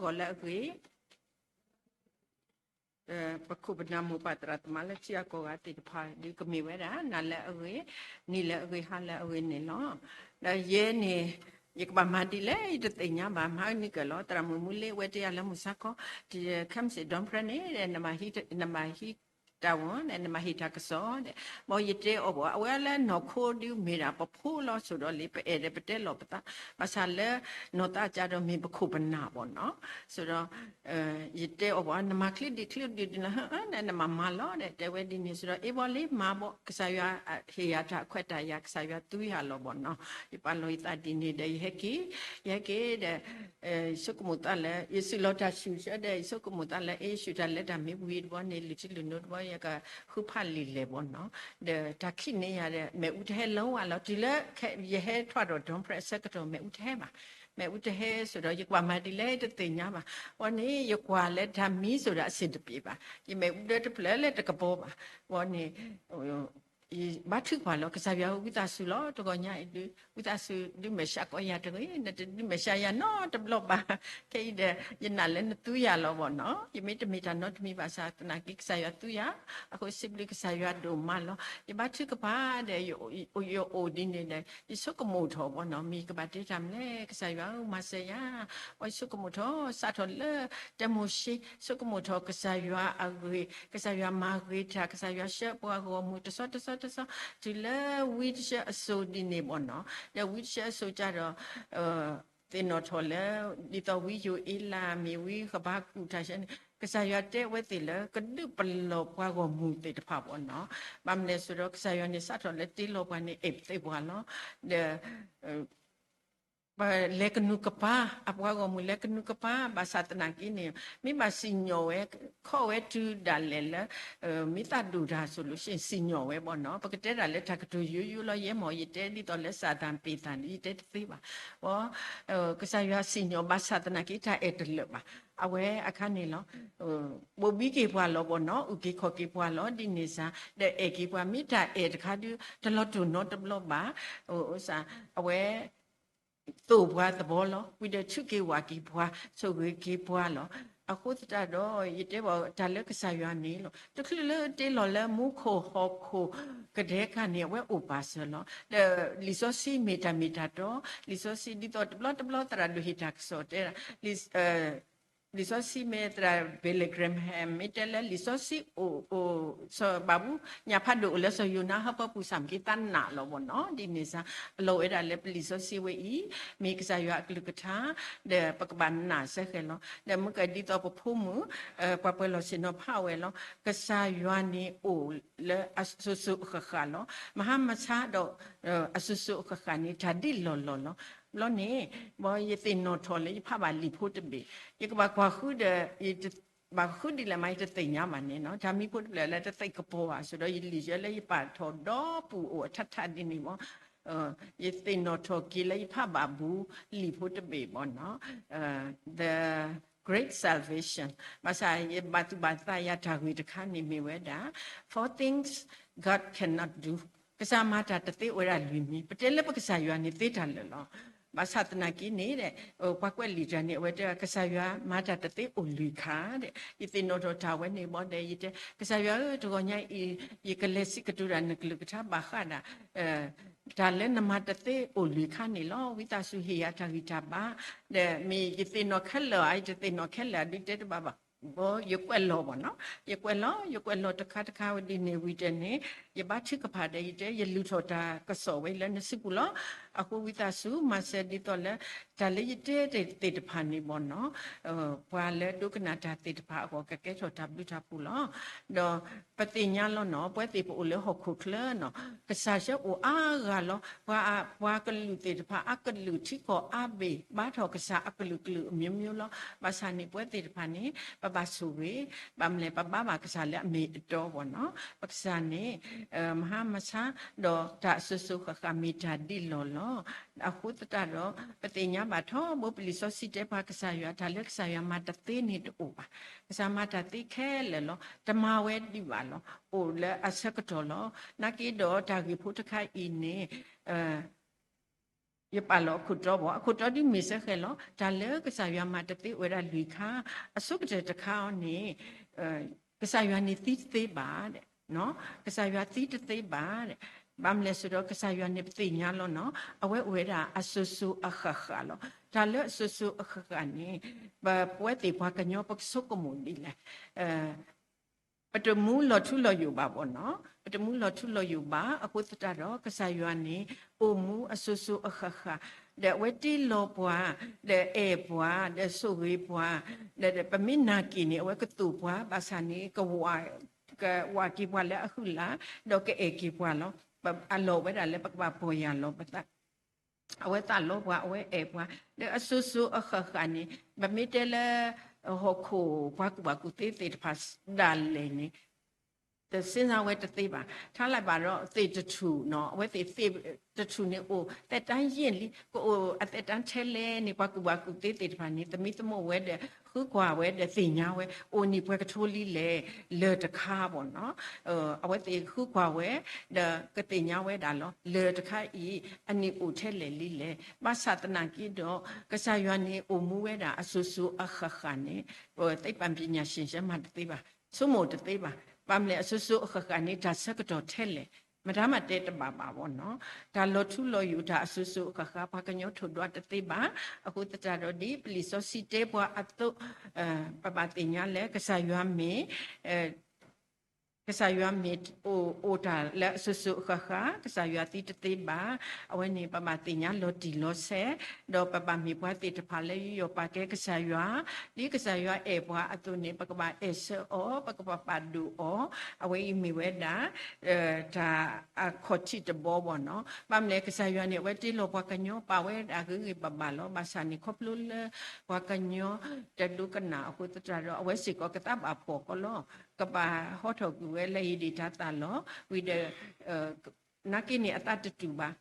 ဂီၤလၢအဂ့ၤ ပခိၣ်ပနၢ်မိၢ်ပၢ်သရၣ်သမါလၢထံအကီၢ်ဂၤသ့ၣ်တဖၣ် ဒုးကမ့ၢ်ဝဲဒၣ် နၤလၢအဂ့ၤ, နံၤလၢအဂ့ၤ, ဟါလၢအဂ့ၤန့ၣ်လီၤ. ဒီးယဲန့ၣ် ယကဘၣ်မၤဒ်လဲၣ် ယတသ့ၣ်ညါဘၣ်, မၤနုာ်ကၢၢ်လီၤ. သရၣ်မုၣ်မူလ့ အဝဲတ့ၢ်ယၤလၢမုၢ်ဆါခီ, ခဲမုၢ်ဆ့ၣ် ဒီဖရဲန့ၣ် နမၤဟံးတၢ်ဝီၤန့ၣ် နမၤဟ့ၣ်တၢ်ကစီၣ်ဒီး, ဘၣ်ယတဲအီၤဘၣ် အဝဲလၢနီၢ်ခိဒုးမ့ၢ်ဒၣ်ပဖိလီၤ ဆိဒီးလံ ပအဲၣ်ဒီးပတဲလီၤပသး, ဘၣ်ဆၣ်လၢနီၢ်သးကဒီး မ့ၢ်ပခိၣ်ပနၢ်ဘၣ်နီၤ, ဆိဒီး ယတဲအီၤဘၣ် နမၤချ့ဒံးချ့ဒံးဒ်လဲၣ် နမၤမၤလီၤဒီး တဲဝဲဒ်န့ၣ် ဆိဒီး အ့ဘီလံ မၤဘၣ် ကစၢ်ယွၤဟ့ၣ်ယၤတၢ်ခွဲးတၢ်ယာ် ကစၢ်ယွၤသူယၤလီၤဘၣ်နီၤ, ယပာ်လီၤယသးဒ်န့ၣ်ဒီး ယဟဲက့ၤ, ယဟဲက့ၤဒီး ယဆိကမိၣ်သးလၢ ယစုၣ်လီၤတၢ်ဆူၣ်ဆၢဒီး ယဆိကမိၣ်သးလၢ အ့ ယဆူၣ်တၢ်လၢတၢ်မ့ၢ်ဝံၤတဘျီန့ၣ် လုၢ်ထံလုၢ်နိတဘျီ ယကဃုဖးလံာ်လဲၣ်ဘၣ်နီၤ, ဒီးတၢ်ခံးန့ၢ်ယၤဒီး မ့ၣ်အူတဟဲလၢဝဲလီၤ တုၤလၢ ယဟဲထီၣ်ဒီး ဒီဖရဲအဆၢကတီၢ် မ့ၣ်အူတဟဲဘၣ်, မ့ၣ်အူတဟဲ ဆိဒီး ယကဘၣ်မၤဒ်လဲၣ် တသ့ၣ်ညါဘၣ်, ဝဲန့ၣ် ယကွၢ်လၢတၢ်မံ ဆိဒီး အဆ့ၣ်တပ့ၤဘၣ်, ယမ့ၣ်အူဒီတဖျၢၣ်လၢတကပီၤဘၣ်, ဝဲန့ၣ် ယဘါထုကဖၣ်လီၤ ကစၢ်ယွၤဧၢ ဝံသးစူၤလီၤ တဂီၤညါအံၤဒုး ဝံသးစူၤ ဒုးမဲာ်ဆှးကီးယၤတဂ့ၤ, နတဒုးမဲာ်ဆှးယၤနီတဘျီဘၣ်, ခဲအံၤဒီး ယနာ်လၢနသူယၤလီၤဘၣ်နီၤ, ယမ့ၢ်တမ့ၢ်တၢ်နီတမံၤဘၣ်ဆၣ်သနာ်က့ ကစၢ်ယွၤသူယၤ, အဃိစံးဘျုးကစၢ်ယွၤဒိၣ်မးလီၤ, ယဘါထုကဖၣ်ဒီး ယအိၣ်ဒ်န့ၣ်ဒီး ယဆိကမိၣ်ထီၣ်ဘၣ်နီၤ, မ့ၢ်ကဘၣ်တဲတၢ်မနုၤလဲၣ် ကစၢ်ယွၤဧၢ မၤစၢၤယၤ, အဝဲဆိကမိၣ်ထီၣ် စးထီၣ်လၢ တဲမိၤၡ့ ဆိကမိၣ်ထီၣ်ကစၢ်ယွၤအဂ့ၢ်, ကစၢ်ယွၤမၤဂ့ၤတၢ်, ကစၢ်ယွၤဆှၢပှၤဂီၢ်မုၢ် တဆီတဆီတဆီ, တုၤလၢဝံတဆၢအစိၤဒ်န့ၣ်ဘၣ်နီၤ, ဒီးဝံတဆၢအစိၤကဒီး သ့ၣ်နီၣ်ထီၣ်လၢ ဒ်သိးဝံယိၤအ့လးမ့ၢ်ဝံဃဘးကူာ်တၢ်ဆၢန့ၣ် ကစၢ်ယွၤတဲဝဲသ့ၣ်လၢ ကဒုးပလီၢ်ပှၤဂီၢ်မုၢ်သ့ၣ်တဖၣ်ဘၣ်နီၤ, ဘၣ်မနုၤလဲၣ်ဆိဒီး ကစၢ်ယွၤန့ၣ် စးထီၣ်လၢတ့လီၤပှၤန့ၣ် အဲၣ်ပသ့ၣ်ပှၤလီၤ, ဒီး လဲၤကနူၤကပၤ, အပှၤဂီၢ်မုၢ်လဲၤကနူၤကပၤ ဘၣ်ဆၣ်သနာ်က့န့ၣ် မ့ၢ်ဘၣ်စံၣ်ညီၣ်ဝဲ ခီၣ်ဝဲတုၤဒၣ်လဲာ်လၢ မ့ၢ်သးဒိၣ်တၢ်ဆိၣ်လိာ် စံၣ်ညီၣ်ဝဲဘၣ်နီၤ, ပကတဲဒၣ်လၢတၢ်ကတိၤယိယိလီၤ ယဲမ့ၢ် ယတဲဒ်သိးလၢစၢ်သးပ့ၤသးန့ၣ် ယတဲတသ့ဘၣ်, ကစၢ်ယွၤစံၣ်ညီၣ်ဘၣ်ဆၣ်သနာ်က့ တၢ်အဲၣ်တလၢာ်ဘၣ်, အဝဲအခါန့ၣ်လီၤ ဘိးဘံက့ၤပှၤလီၤဘၣ်နီၤ, အုၣ်က့ၤခီၣ်က့ၤပှၤလီၤ ဒ်န့ၣ်စ့ၢ်, ဒီးအဲၣ်က့ၤပှၤ မ့ၢ်တၢ်အဲၣ်တခါဒုး တလီၤတိၢ်နီတဘျီဘၣ်, အဝဲ သိၣ်ပှၤသဘီလီၤ, ဝံၤဒီးထုးက့ၤဝၢ်က့ၤပှၤ, ဆိၣ်ဂ့ၤက့ၤပှၤလီၤ, အဃိသတးဒီး ယတဲဘၣ်တၢ်လၢကစၢ်ယွၤန့ၣ်လီၤ, တချုးလၢတ့လီၤလၢမူခိၣ်ဟီၣ်ခိၣ်ကဒဲခါန့ၣ် အဝဲအိၣ်ပာ်စၢၤလီၤ, ဒီးလံာ်စီဆှံမ့ၢ်တၢ်မ့ၢ်တၢ်တီ, လံာ်စီဆှံဒ်သိးတဘျီတဘျီသရၣ်ဒိၣ်ဟ့ၣ်တၢ်ကစီၣ်တဲဒၣ် လံာ်စီဆှံမ့ၢ်သရၣ် Billy Graham မ့ၢ်တဲလၢလံာ်စီဆှံအိၣ် အိၣ် စီၤဘးဘူ ညၣ်ဖးဒိၣ်အိၣ်လၢစီၤယိၤနါဟၢဖၢပူၤ ဆၣ်မ့ၢ်က့ၤသးနာ်လီၤဘၣ်နီၤ, ဒ်န့ၣ်စ့ၢ် အလီၢ်ဝဲဒၣ်လၢပလံာ်စီဆှံဝဲအံၤ မ့ၢ်ကစၢ်ယွၤအကလုၢ်ကထါ, ဒီးပကဘၣ်နာ်စ့ၢ်ကီးလီၤ, ဒီးမ့ၢ်ကဒ်သိးပဖိမုၣ် ပှၤပှဲၤလီၢ်ဆ့ၣ်နီၤဖးဝဲလီၤ, ကစၢ်ယွၤန့ၣ်အိၣ်လၢအစိၤစိၤအဃၣ်ဃၣ်လီၤ, မဟါမဆါဒီး အစိၤစိၤအဃၣ်ဃၣ်န့ၣ် တၢ်ဒ်လီၢ်လီၢ်လီၤ, ဘျီန့ၣ် ဘၣ်ယသ့ၣ်နီၣ်ထီၣ်လၢယဖးဘၣ်လံာ်ဖိတဘ့ၣ်, ယကဘၣ်ကွၢ်ဃုဒီး ဘၣ်ဃုဒ်လဲၣ်မး ယတသ့ၣ်ညါဘၣ်န့ၣ်နီၤ, တၢ်မံဖိတဖျၢၣ်လၢတသ့ၣ်ကပီၤဘၣ် ဆိဒီးယလံာ်ယဲလၢယပာ်ထီၣ်ဒီပူၤအိၣ်အထးထးဒ်န့ၣ်မး, ယသ့ၣ်နီၣ်ထီၣ်က့ၤလၢယဖးဘၣ်ဘူးလံာ်ဖိတဘ့ၣ်ဘၣ်နီၤ, The Great Salvation, ဘၣ်ဆၣ်ယဘၣ်သူၣ်ဘၣ်သးယၤတၢ်ဂ့ၢ်တခါန့ၣ်မ့ၢ်ဝဲဒၣ် Four things God cannot do, ကစၢ်မၤတၢ်တသ့အိၣ်ဝဲဒၣ်လွံၢ်မံၤ, ပတဲလၢပကစၢ်ယွၤန့ၣ်သ့တၢ်လၢာ်လီၤ, ဘၣ်ဆၣ်သနာ်က့န့ၣ် ပှၤကွဲးလံာ်တၢ်န့ၣ် အဝဲတဲ ကစၢ်ယွၤမၤတၢ်တသ့အိၣ်လွံၢ်ခါဒီး ယသ့ၣ်နီၣ်ထီၣ်တၢ်ဝဲန့ၣ်ဘၣ်ဒီး ယတဲ ကစၢ်ယွၤဧၢ တဂီၤညါအံၤ ယကလဲၤစံးကတိၤတၢ်နကလုၢ်ကထါဘၣ်ဃးဒၣ် တၢ်လၢနမၤတသ့အိၣ်လွံၢ်ခါန့ၣ်လီၤ, ဝံသးစူၤဟ့ၣ်ယၤတၢ်ဂံၢ်တၢ်ဘါ, ဒီးမ့ၢ်ယသ့ၣ်နီၣ်ခဲလၢာ်ဧါ ယတသ့ၣ်နီၣ်ခဲလၢာ်ဧါ ဒုးတဲတဘၣ်ဘၣ် ဘၣ်ယကွဲးလီၤဘၣ်နီၤ, ယကွဲးလီၤ ယကွဲးလီၤတခါတခါဝဲဒ်န့ၣ်ဝံၤတဲန့ၣ် ယဘါထုကဖၣ်ဒီး ယတဲ ယလုၢ်ထီၣ်တၢ်ကစီၣ်ဝဲလၢနစုပူၤလီၤ. အဃိဝံသးစူၤ မၤစၢၤဒ်သိးလၢ တၢ်လၢယတဲသ့ၣ်တဖၣ်န့ၣ်ဘၣ်နီၤ, ပှၤလၢဒိကနၣ်တၢ်သ့ၣ်တဖၣ်အဂီၢ် ကကဲထီၣ်တၢ်ဘျုးတၢ်ဖှိၣ်လီၤ. ဒီးပသ့ၣ်ညါလီၤနီၤ, ပဝဲသ့ၣ်ပအိၣ်လၢဟီၣ်ခိၣ်ချၢနီၤ, ကစၢ်ဆှၢအိၣ်အါဂၤလီၤ. ပှၤ ပှၤကလုာ်သ့ၣ်တဖၣ် အကလုာ်ထံကီၢ်အါဘ့ၣ် ဘါထီၣ်ကစၢ်အကလုာ်ကလုာ်အမျိုးမျိုးလီၤ. ဘၣ်ဆၣ်န့ၣ် ပဝဲသ့ၣ်တဖၣ်န့ၣ် ပဘၣ်ဆိၣ်ဂ့ၤ, ဘၣ်မနုၤလဲၣ် ပဘါဘၣ်ကစၢ်လၢအမ့ၢ်အတီဘၣ်နီၤ. ပကစၢ်န့ၣ် မဟါမဆါ ဒီးတၢ်အစိၤစိၤဃၣ်ဃၣ်မ့ၢ်တၢ်ဒ်လီၢ်လီၤ. အဃိသတးဒီး ပသ့ၣ်ညါဘၣ်ထီဘိ ပလံာ်စီဆှံတဲပှၤ ကစၢ်ယွၤ တၢ်လၢကစၢ်ယွၤမၤတသ့န့ၣ်တအိၣ်ဘၣ်. ကစၢ်မၤတၢ်သ့ခဲလၢာ်လီၤ. တမၤဝဲဒံးဘၣ်လီၤ. အိၣ်လၢအဆၢကတီၢ်လီၤ. နာ်က့ဒီးတၢ်ဂ့ၢ်ဖိတခါအံၤန့ၣ် ယပာ်လီၤအခိၣ်တီဘၣ်, အခိၣ်တီဒ်မ့ၢ်စ့ၢ်ကီးလီၤ. တၢ်လၢကစၢ်ယွၤမၤတသ့အိၣ်ဝဲဒၣ်လွံၢ်ခါ, အဆိကတၢၢ်တခါအံၤန့ၣ် ကစၢ်ယွၤန့ၣ်သံတသ့ဘၣ်, ကစၢ်ယွၤသံတသ့ဘၣ်, ဘၣ်မနုၤလဲၣ်ဆိုဒီး ကစၢ်ယွၤန့ၣ်ပသ့ၣ်ညါလီၤနီၤ, အဝဲအိၣ်ဝဲဒၣ်အစိၤစိၤအဃၣ်ဃၣ်လီၤ. တၢ်လၢအစိၤစိၤအဃၣ်ဃၣ်န့ၣ် ပဝဲသ့ၣ်ပှၤကညီပကဆိကမိၣ်ဒ်လဲၣ် ပတမူလီၤထူလီၤယိာ်ဘၣ်ဘၣ်နီၤ, ပတမူလီၤထူလီၤယိာ်ဘၣ်. အဃိသတးဒီး ကစၢ်ယွၤန့ၣ် အိၣ်မူအစိၤစိၤအဃၣ်ဃၣ်, ဒီးအဝဲတ့လီၤပှၤ, ဒီးအဲၣ်ပှၤ, ဒီးဆိၣ်ဂ့ၤပှၤ, ဒီးပမ့ၢ်နာ်က့ၤန့ၣ် အဝဲကသိၣ်ပှၤ, ဘၣ်ဆၣ်န့ၣ် ကဝး, ကဝးက့ၤပှၤလၢအဟုၣ်လၢ်, ဒီးကအဲၣ်က့ၤပှၤလီၤ. အလီၢ်ဝဲဒၣ်လၢပကဘၣ်ပီၢ်ယၢ်လီၤပသး အဝဲသးလီပှၤ, အဝဲအဲၣ်ပှၤ, ဒီးအစိၤစိၤအဃၣ်ဃၣ်န့ၣ် ပမ့ၢ်တဲလၢ ဟီၣ်ခိၣ်ပှၤကူၣ်ဘၣ်ကူၣ်သ့သ့ၣ်တဖၣ်ဒၣ်လဲာ်န့ၣ် တစ့စ့ဝဲတသ့ဘၣ်. ထါလၢ်ဘၣ်ဒီးသ့ၣ်တထူၣ်နီၤ, အဝဲသ့ၣ်သ့ၣ်တထူၣ်န့ၣ်အိၣ် သက်တမ်းယဲၢ်လံ, ကအိၣ်အသက်တမ်းထဲလဲၣ်န့ၣ် ပှၤကူၣ်ဘၣ်ကူၣ်သ့သ့ၣ်တဖၣ်န့ၣ် သမံသမိးဝဲဒီး ဃုကွၢ်ဝဲဒီးသ့ၣ်ညါဝဲ အိၣ်န့ၢ်ပှဲၤကထိလံလဲၣ်, လၢၢ်တခါဘၣ်နီၤ. အဝဲသ့ၣ်ဃုကွၢ်ဝဲ ဒီးကသ့ၣ်ညါဝဲဒၣ်လီၤ. လၢၢ်တခါအံၤ အန့ၣ်အိၣ်ထဲလဲၣ်လံလဲၣ်. ဘၣ်ဆၣ်သနာ်က့ဒီး ကစၢ်ယွၤန့ၣ်အိၣ်မူဝဲဒၣ်အစိၤစိၤအဃၣ်ဃၣ်န့ၣ် သိပ္ပံပညာရှင် မၤတသ့ဘၣ်, ဆိကမိၣ်တသ့ဘၣ်. ဘၣ်မနုၤလဲၣ် အစိၤစိၤအဃၣ်ဃၣ်န့ၣ် တၢ်ဆၢကတီၢ်ထဲလဲၣ် မတၤမၤတဲတဘၣ်ဘၣ်ဘၣ်နီၤ. တၢ်လီၤထူလီၤယိာ်တၢ်အစိၤစိၤအဃၣ်ဃၣ် ပှၤကညီထိၣ်ဒွးတသ့ဘၣ်. အဃိသတးဒီး ဒ်ပလံာ်စီဆှံတဲပှၤအသိး ပဘၣ်သ့ၣ်ညါလၢကစၢ်ယွၤမ့ၢ် ကစၢ်ယွၤမ့ၢ်အိၣ်တၢ်လၢအစိၤစိၤအဃၣ်ဃၣ်, ကစၢ်ယွၤသံတသ့ဘၣ်. အဝဲန့ၣ် ပဘၣ်သ့ၣ်ညါလီၤတံၢ်လီၤဆဲး, ဒီးပဘၣ်မ့ၢ်ပှၤသ့ၣ်တဖၣ်လၢယူးယီၣ်ပာ်ကဲကစၢ်ယွၤ, ဒ်ကစၢ်ယွၤအဲၣ်ပှၤအသိးန့ၣ် ပကဘၣ်အဲၣ်ဆၢအီၤ, ပကဘၣ်ပာ်ဒိၣ်အီၤ. အဝဲအံၤမ့ၢ်ဝဲဒၣ် တၢ်အခီၣ်ထံးတဘီဘၣ်နီၤ. ဘၣ်မနုၤလဲၣ် ကစၢ်ယွၤန့ၣ် အဝဲတ့လီၤပှၤကညီ ပာ်ဝဲဒၣ်ဂ့ၤဂ့ၤဘၣ်ဘၣ်လီၤ. ဘၣ်ဆၣ်န့ၣ် ခီဖျိလၢပှၤကညီတဒိကနၣ်အဃိသတးဒီး အဝဲစ့ၢ်ကီးကသးဘၣ်ဖှီၣ်ကီလီၤ. ကဘၣ်ဟီထီၣ်ကွံာ်ဝဲလၢအံၤဒံးတၢ်သးလီၤ. ဝံၤဒီး နာ်က့န့ၣ်အသးတတူၢ်ဘၣ်.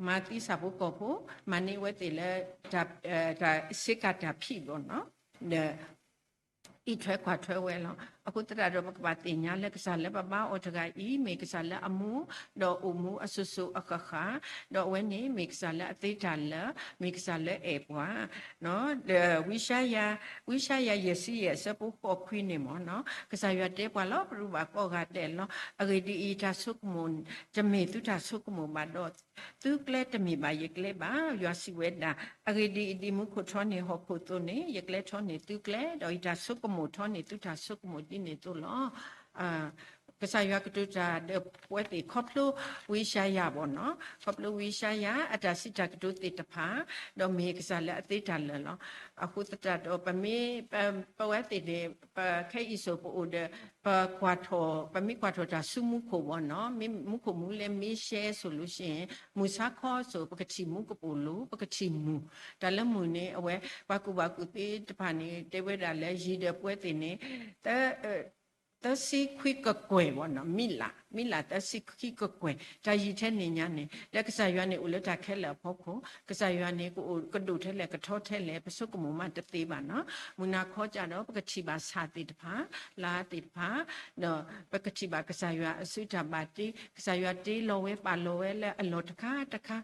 မၤသံဆၣ်ဖိကီၢ်ဖိ, မၤန့ၢ်ဝဲသ့ၣ်လၢ တၢ်ဆ့ကၤတၢ်ဖံးဘၣ်နီၤ, ဒီး အံးထွဲကွၢ်ထွဲဝဲလီၤ. အဃိသတးဒီး ပကဘၣ်သ့ၣ်ညါလၢကစၢ်လၢပဘါအီၤတဂၤအံၤ မ့ၢ်ကစၢ်လၢအမူ ဒီးအိၣ်မူအစိၤစိၤအဃၣ်ဃၣ်, ဒီးအဝဲန့ၣ်မ့ၢ်ကစၢ်လၢအသ့တၢ်လၢာ်, မ့ၢ်ကစၢ်လၢအဲၣ်ပှၤ ဒီးဝံယၡါယၤ, ဝံယၡါယၤယဲၢ်ဆံယဲၢ်အဆၢဖိဃိးခွံန့ၣ်မ့ၢ်နီၤ, ကစၢ်ယွၤတဲပှၤလီၤ, ပရူးဘၣ်ကိးဂၤဒဲးလီၤ. အဂ့ၢ်ဒ်အံၤ, တၢ်ဆိကမိၣ်တမ့ၢ်သုတၢ်ဆိကမိၣ်ဘၣ်ဒီး, သုကျဲတမ့ၢ်ဘၣ်ယကျဲဘၣ်. ယွၤစံးဝဲဒၣ်, အဂ့ၢ်ဒ်အံၤ, ဒ်မူခိၣ်ထီန့ၢ်ဟီၣ်ခိၣ်အသိးန့ၣ်, ယကျဲထီန့ၢ်သုကျဲ, ဒီးယတၢ်ဆိကမိၣ်ထီန့ၢ်သုတၢ်ဆိကမိၣ်ဒ်န့ၣ်အသိးလီၤ. ကစၢ်ယွၤကတိၤတၢ်ဒီးပဝဲသ့ၣ်ခီဖျိဝံယၡါယၤဘၣ်နီၤ, ခီဖျိဝံယၡါယၤ အတၢ်စံးတၢ်ကတိၤသ့ၣ်တဖၣ်, ဒီးမ့ၢ်ကစၢ်လၢအသ့တၢ်လၢာ်လီၤ. အဃိသတးဒီး ပမ့ၢ်, ပဝဲသ့ၣ်န့ၣ် ပခဲအံၤစိၤပအိၣ်ဒီး ပကွၢ်ထီၣ်, ပမ့ၢ်ကွၢ်ထီၣ်တၢ်ဆူမူခိၣ်ဘၣ်နီၤ, မ့ၢ်မူခိၣ်မူလၢမ့ၢ်ရှဲစိၤလိၤရှ့ၣ်, မုၢ်ဆါခီစိၤ ပကထံၣ်မူကပိာ်လိၤ, ပကထံၣ်မုၢ်, တၢ်လၢမုၢ်န့ၣ် အဝဲ ပှၤကူၣ်ဘၣ်ကူၣ်သ့တဖၣ်န့ၣ် တဲဝဲဒၣ်လၢယံၤဒီးပဝဲသ့ၣ်န့ၣ် သၢဆံခွံကကွဲၢ်ဘၣ်နီၤ, မံလး, မံလးသၢဆံခံကကွဲၢ်, တၢ်ယံၤထဲန့ၣ်ညါန့ၣ်, လၢကစၢ်ယွၤန့ၣ်အိၣ်လၢတၢ်ခဲလၢာ်အဖီခိၣ်, ကစၢ်ယွၤန့ၣ် ကအိၣ်ကဒိၣ်ထဲလဲၣ်ကထီထဲလဲၣ် ပဆိကမိၣ်မးတသ့ဘၣ်နီၤ. မုၢ်နၤခီကၢ်ဒီး ပကထံၣ်ဘၣ်ဆၣ်သ့ၣ်တဖၣ်, လါသ့ၣ်တဖၣ်, ဒီးပကထံၣ်ဘၣ်ကစၢ်ယွၤအစုတၢ်ဘၣ်တ့, ကစၢ်ယွၤတ့လီၤဝဲပာ်လီၤဝဲလၢအလီၢ်တခါတခါ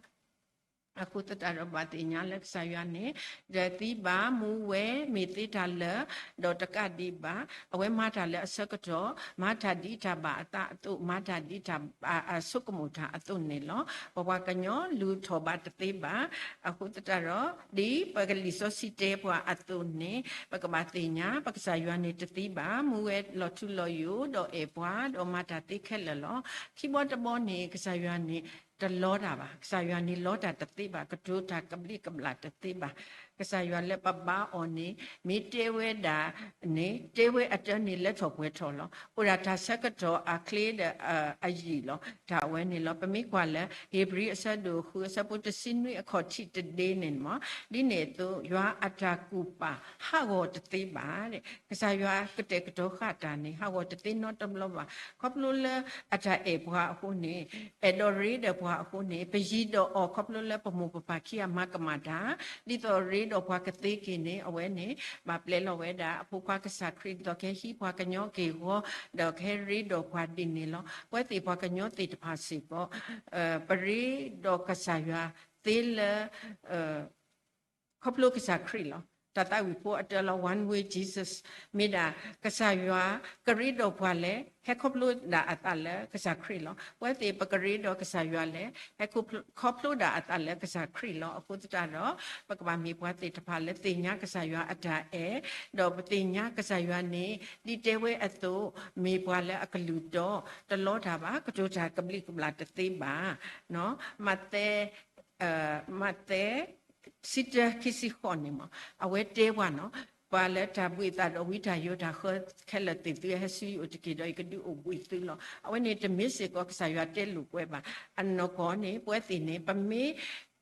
အဃိသတးဒီးဘၣ်သ့ၣ်ညါလၢကစၢ်ယွၤန့ၣ် ဒီးသံဘၣ်မူဝဲ မ့ၢ်သ့တၢ်လၢာ်, ဒီးတကးဒံးဘၣ် အဝဲမၤတၢ်လၢအဆၢကတီၢ်, မၤတၢ်ဒ်တၢ်ဘၣ်အသးအသိး, မၤတၢ်ဒ်တၢ်အဆိကမိၣ်တၢ်အသိးန့ၣ်လီၤ. ပပှၤကညီလူၤထီၣ်ဘၣ်တသ့ဘၣ်. အဃိသတးဒီး ဒ်ပကလံာ်စီဆှံတဲပှၤအသိးန့ၣ် ပကဘၣ်သ့ၣ်ညါ ပကစၢ်ယွၤန့ၣ်တသံဘၣ်, မူဝဲလီၤထူလီၤယိာ် ဒီးအဲၣ်ပှၤ, ဒီးမၤတၢ်သ့ခဲလၢာ်လီၤ. ခံဘီတဘီန့ၣ် ကစၢ်ယွၤန့ၣ် တလီတၢ်ဘၣ်. ကစၢ်ယွၤန့ၣ်လီတၢ်တသ့ဘၣ်, ကတိၤတၢ်ကဘျံးကဘျၣ်တသ့ဘၣ်. ကစၢ်ယွၤလၢပဘါအီၤန့ၣ် မ့ၢ်တဲဝဲဒၣ်န့ၣ် တဲဝဲအတၢ်န့ၣ်လၢထီၣ်ပှဲၤထီၣ်လီၤ. အိၣ်ဒၣ်တၢ်ဆၢကတီၢ်အချ့ဒီးအယံာ်လီၤ. တၢ်အဝဲန့ၣ်လီၤ. ပမ့ၢ်ကွၢ်လၢ ဧ့ၤဘြံၤအဆၢဒိၣ်ဃု အဆၢဖိတဆံနွံ အခီၣ်ထံးတဒ့န့ၣ်မ့ၢ် ဒ်န့ၣ်အသိး ယွၤအတၢ်ကူၣ်ပာ်ဟးဂီၤတသ့ဘၣ်. ကစၢ်ယွၤကတဲာ်ကတီၤဃာ်တၢ်န့ၣ် ဟးဂီၤတသ့နီတဘျီဘၣ်. ခီဖျိလၢအတၢ်အဲၣ်ပှၤအဃိန့ၣ်, အဲၣ်ဒိးရ့ဒီးပှၤအဃိန့ၣ်, ပယံၤဒီးအီၤခီဖျိလၢပမိၢ်ပပၢ်ခံဂၤမၤကမၣ်တၢ်, ဒ်သိးရ့ဒီးပှၤကသ့က့ၤန့ၣ် အဝဲန့ၣ် ဘၣ်ပျဲလီၤဝဲဒၣ် အဖိခွါကစၢ်ခရံာ် ဒ်သိးကဟဲဟံးပှၤကညီက့ၢ်ဂီၤ, ဒီးကဟဲရ့ဒီးပှၤဒ်န့ၣ်လီၤ. ပဝဲသ့ၣ်ပှၤကညီသ့ၣ်တဖၣ်စ့ၢ်ကီး ပရ့ဒီးကစၢ်ယွၤ သ့လၢ ခီဖျိကစၢ်ခရံာ်လီၤ. တၢ်သးဝံၣ်ဖိအတၢ်လီၤ one way Jesus မ့ၢ်ဒၣ် ကစၢ်ယွၤကရ့ဒီးပှၤလဲၣ်, ဟဲခီဖျိဒၣ်အသးလၢကစၢ်ခရံာ်လီၤ. ပဝဲသ့ၣ်ပကရ့ဒီးကစၢ်ယွၤလဲၣ်, ဟဲခီဖျိဒၣ်အသးလၢကစၢ်ခရံာ်လီၤ. အဃိသတးဒီး ပကဘၣ်မ့ၢ်ပှၤသ့ၣ်တဖၣ်လၢသ့ၣ်ညါကစၢ်ယွၤအတၢ်အဲၣ်, ဒီးပသ့ၣ်ညါကစၢ်ယွၤန့ၣ် ဒ်တဲဝဲအသိး မ့ၢ်ပှၤလၢအကလုၢ်တီ တလီတၢ်ဘၣ်, ကတိၤတၢ်ကဘျံးကဘျၣ်တသ့ဘၣ်. မးသဲ မးသဲ ဆံတၢ ခံဆံဃိးန့ၣ်မး အဝဲတဲပှၤနီၤ, ပှၤလၢတၢ်ဘှံးအသးဒီးဝံတၢ်ယိးတၢ်ဃၢခဲလၢာ်သ့ၣ်သု ဟဲဆူယအိၣ်တက့ၢ်ဒီး ယကဒုးအိၣ်ဘှံးသုလီၤ. အဝဲန့ၣ်တမ့ၢ်စ့ၢ်ကီးကစၢ်ယွၤတဲလိာ်ကွဲဘၣ်. အနီၢ်ကီၢ်န့ၣ် ပဝဲသ့ၣ်န့ၣ် ပမ့ၢ်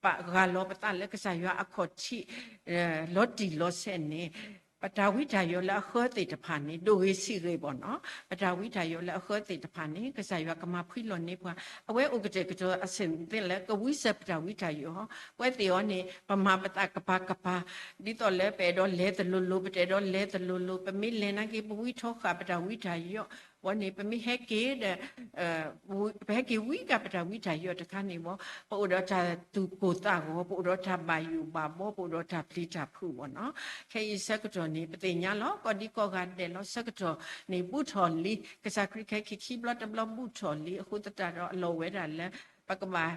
ပာ်ဂၢ်လီၤပသးလၢကစၢ်ယွၤအခီၣ်ထံး လီၤတံၢ်လီၤဆဲးန့ၣ် ပတၢ်ဝံတၢ်ယိးလၢအဃၢသ့ၣ်တဖၣ်န့ၣ် ဒိၣ်ဂ့ၤဆံးဂ့ၤဘၣ်နီၤ, ပတၢ်ဝံတၢ်ယိးလၢအဃၢသ့ၣ်တဖၣ်န့ၣ် ကစၢ်ယွၤကမၤဖှံလီၤန့ၢ်ပှၤ, အဝဲအိၣ်ကတဲာ်ကတီၤအဆၢသ့ၣ်လၢ ကဝံစၢၤပတၢ်ဝံတၢ်ယိး, ပဝဲသ့ၣ်အံၤန့ၣ် ပမၤပသးကပၤကပၤ, ဒ်သိးလၢပအဲၣ်ဒိးလဲၤတလိၤလိၤ ပတအဲၣ်ဒိးလဲၤတလိၤလိၤ, ပမ့ၢ်လဲၤနာ်က့ ပဝံထီဃာ်ပတၢ်ဝံတၢ်ယိး, အဝဲန့ၣ် ပမ့ၢ်ဟဲက့ၤဒီး ပဟဲက့ၤဝံကပတၢ်ဝံတၢ်ယိးတခါန့ၣ်ဘၣ်, ပအိၣ်ဒီးတၢ်သူၣ်ကိၢ်သးဂီၤ, ပအိၣ်ဒီးတၢ်ဘၣ်ယိၣ်ဘၣ်ဘီ, ပအိၣ်ဒီးတၢ်ပျံၤတၢ်ဖုးဘၣ်နီၤ. ခဲအံၤဆၢကတီၢ်န့ၣ် ပသ့ၣ်ညါလီၤ, ကိးဒံကိးဂၤဒဲးလီၤ, ဆၢကတီၢ်န့ၣ် ဘူးထီၣ်လံ, ကစၢ်ခရံာ်ခဲခံခံဘျီတဘျီဘူးထီၣ်လံ, အဃိသတးဒီးအလီၢ်ဝဲဒၣ်လၢ ပကဘၣ်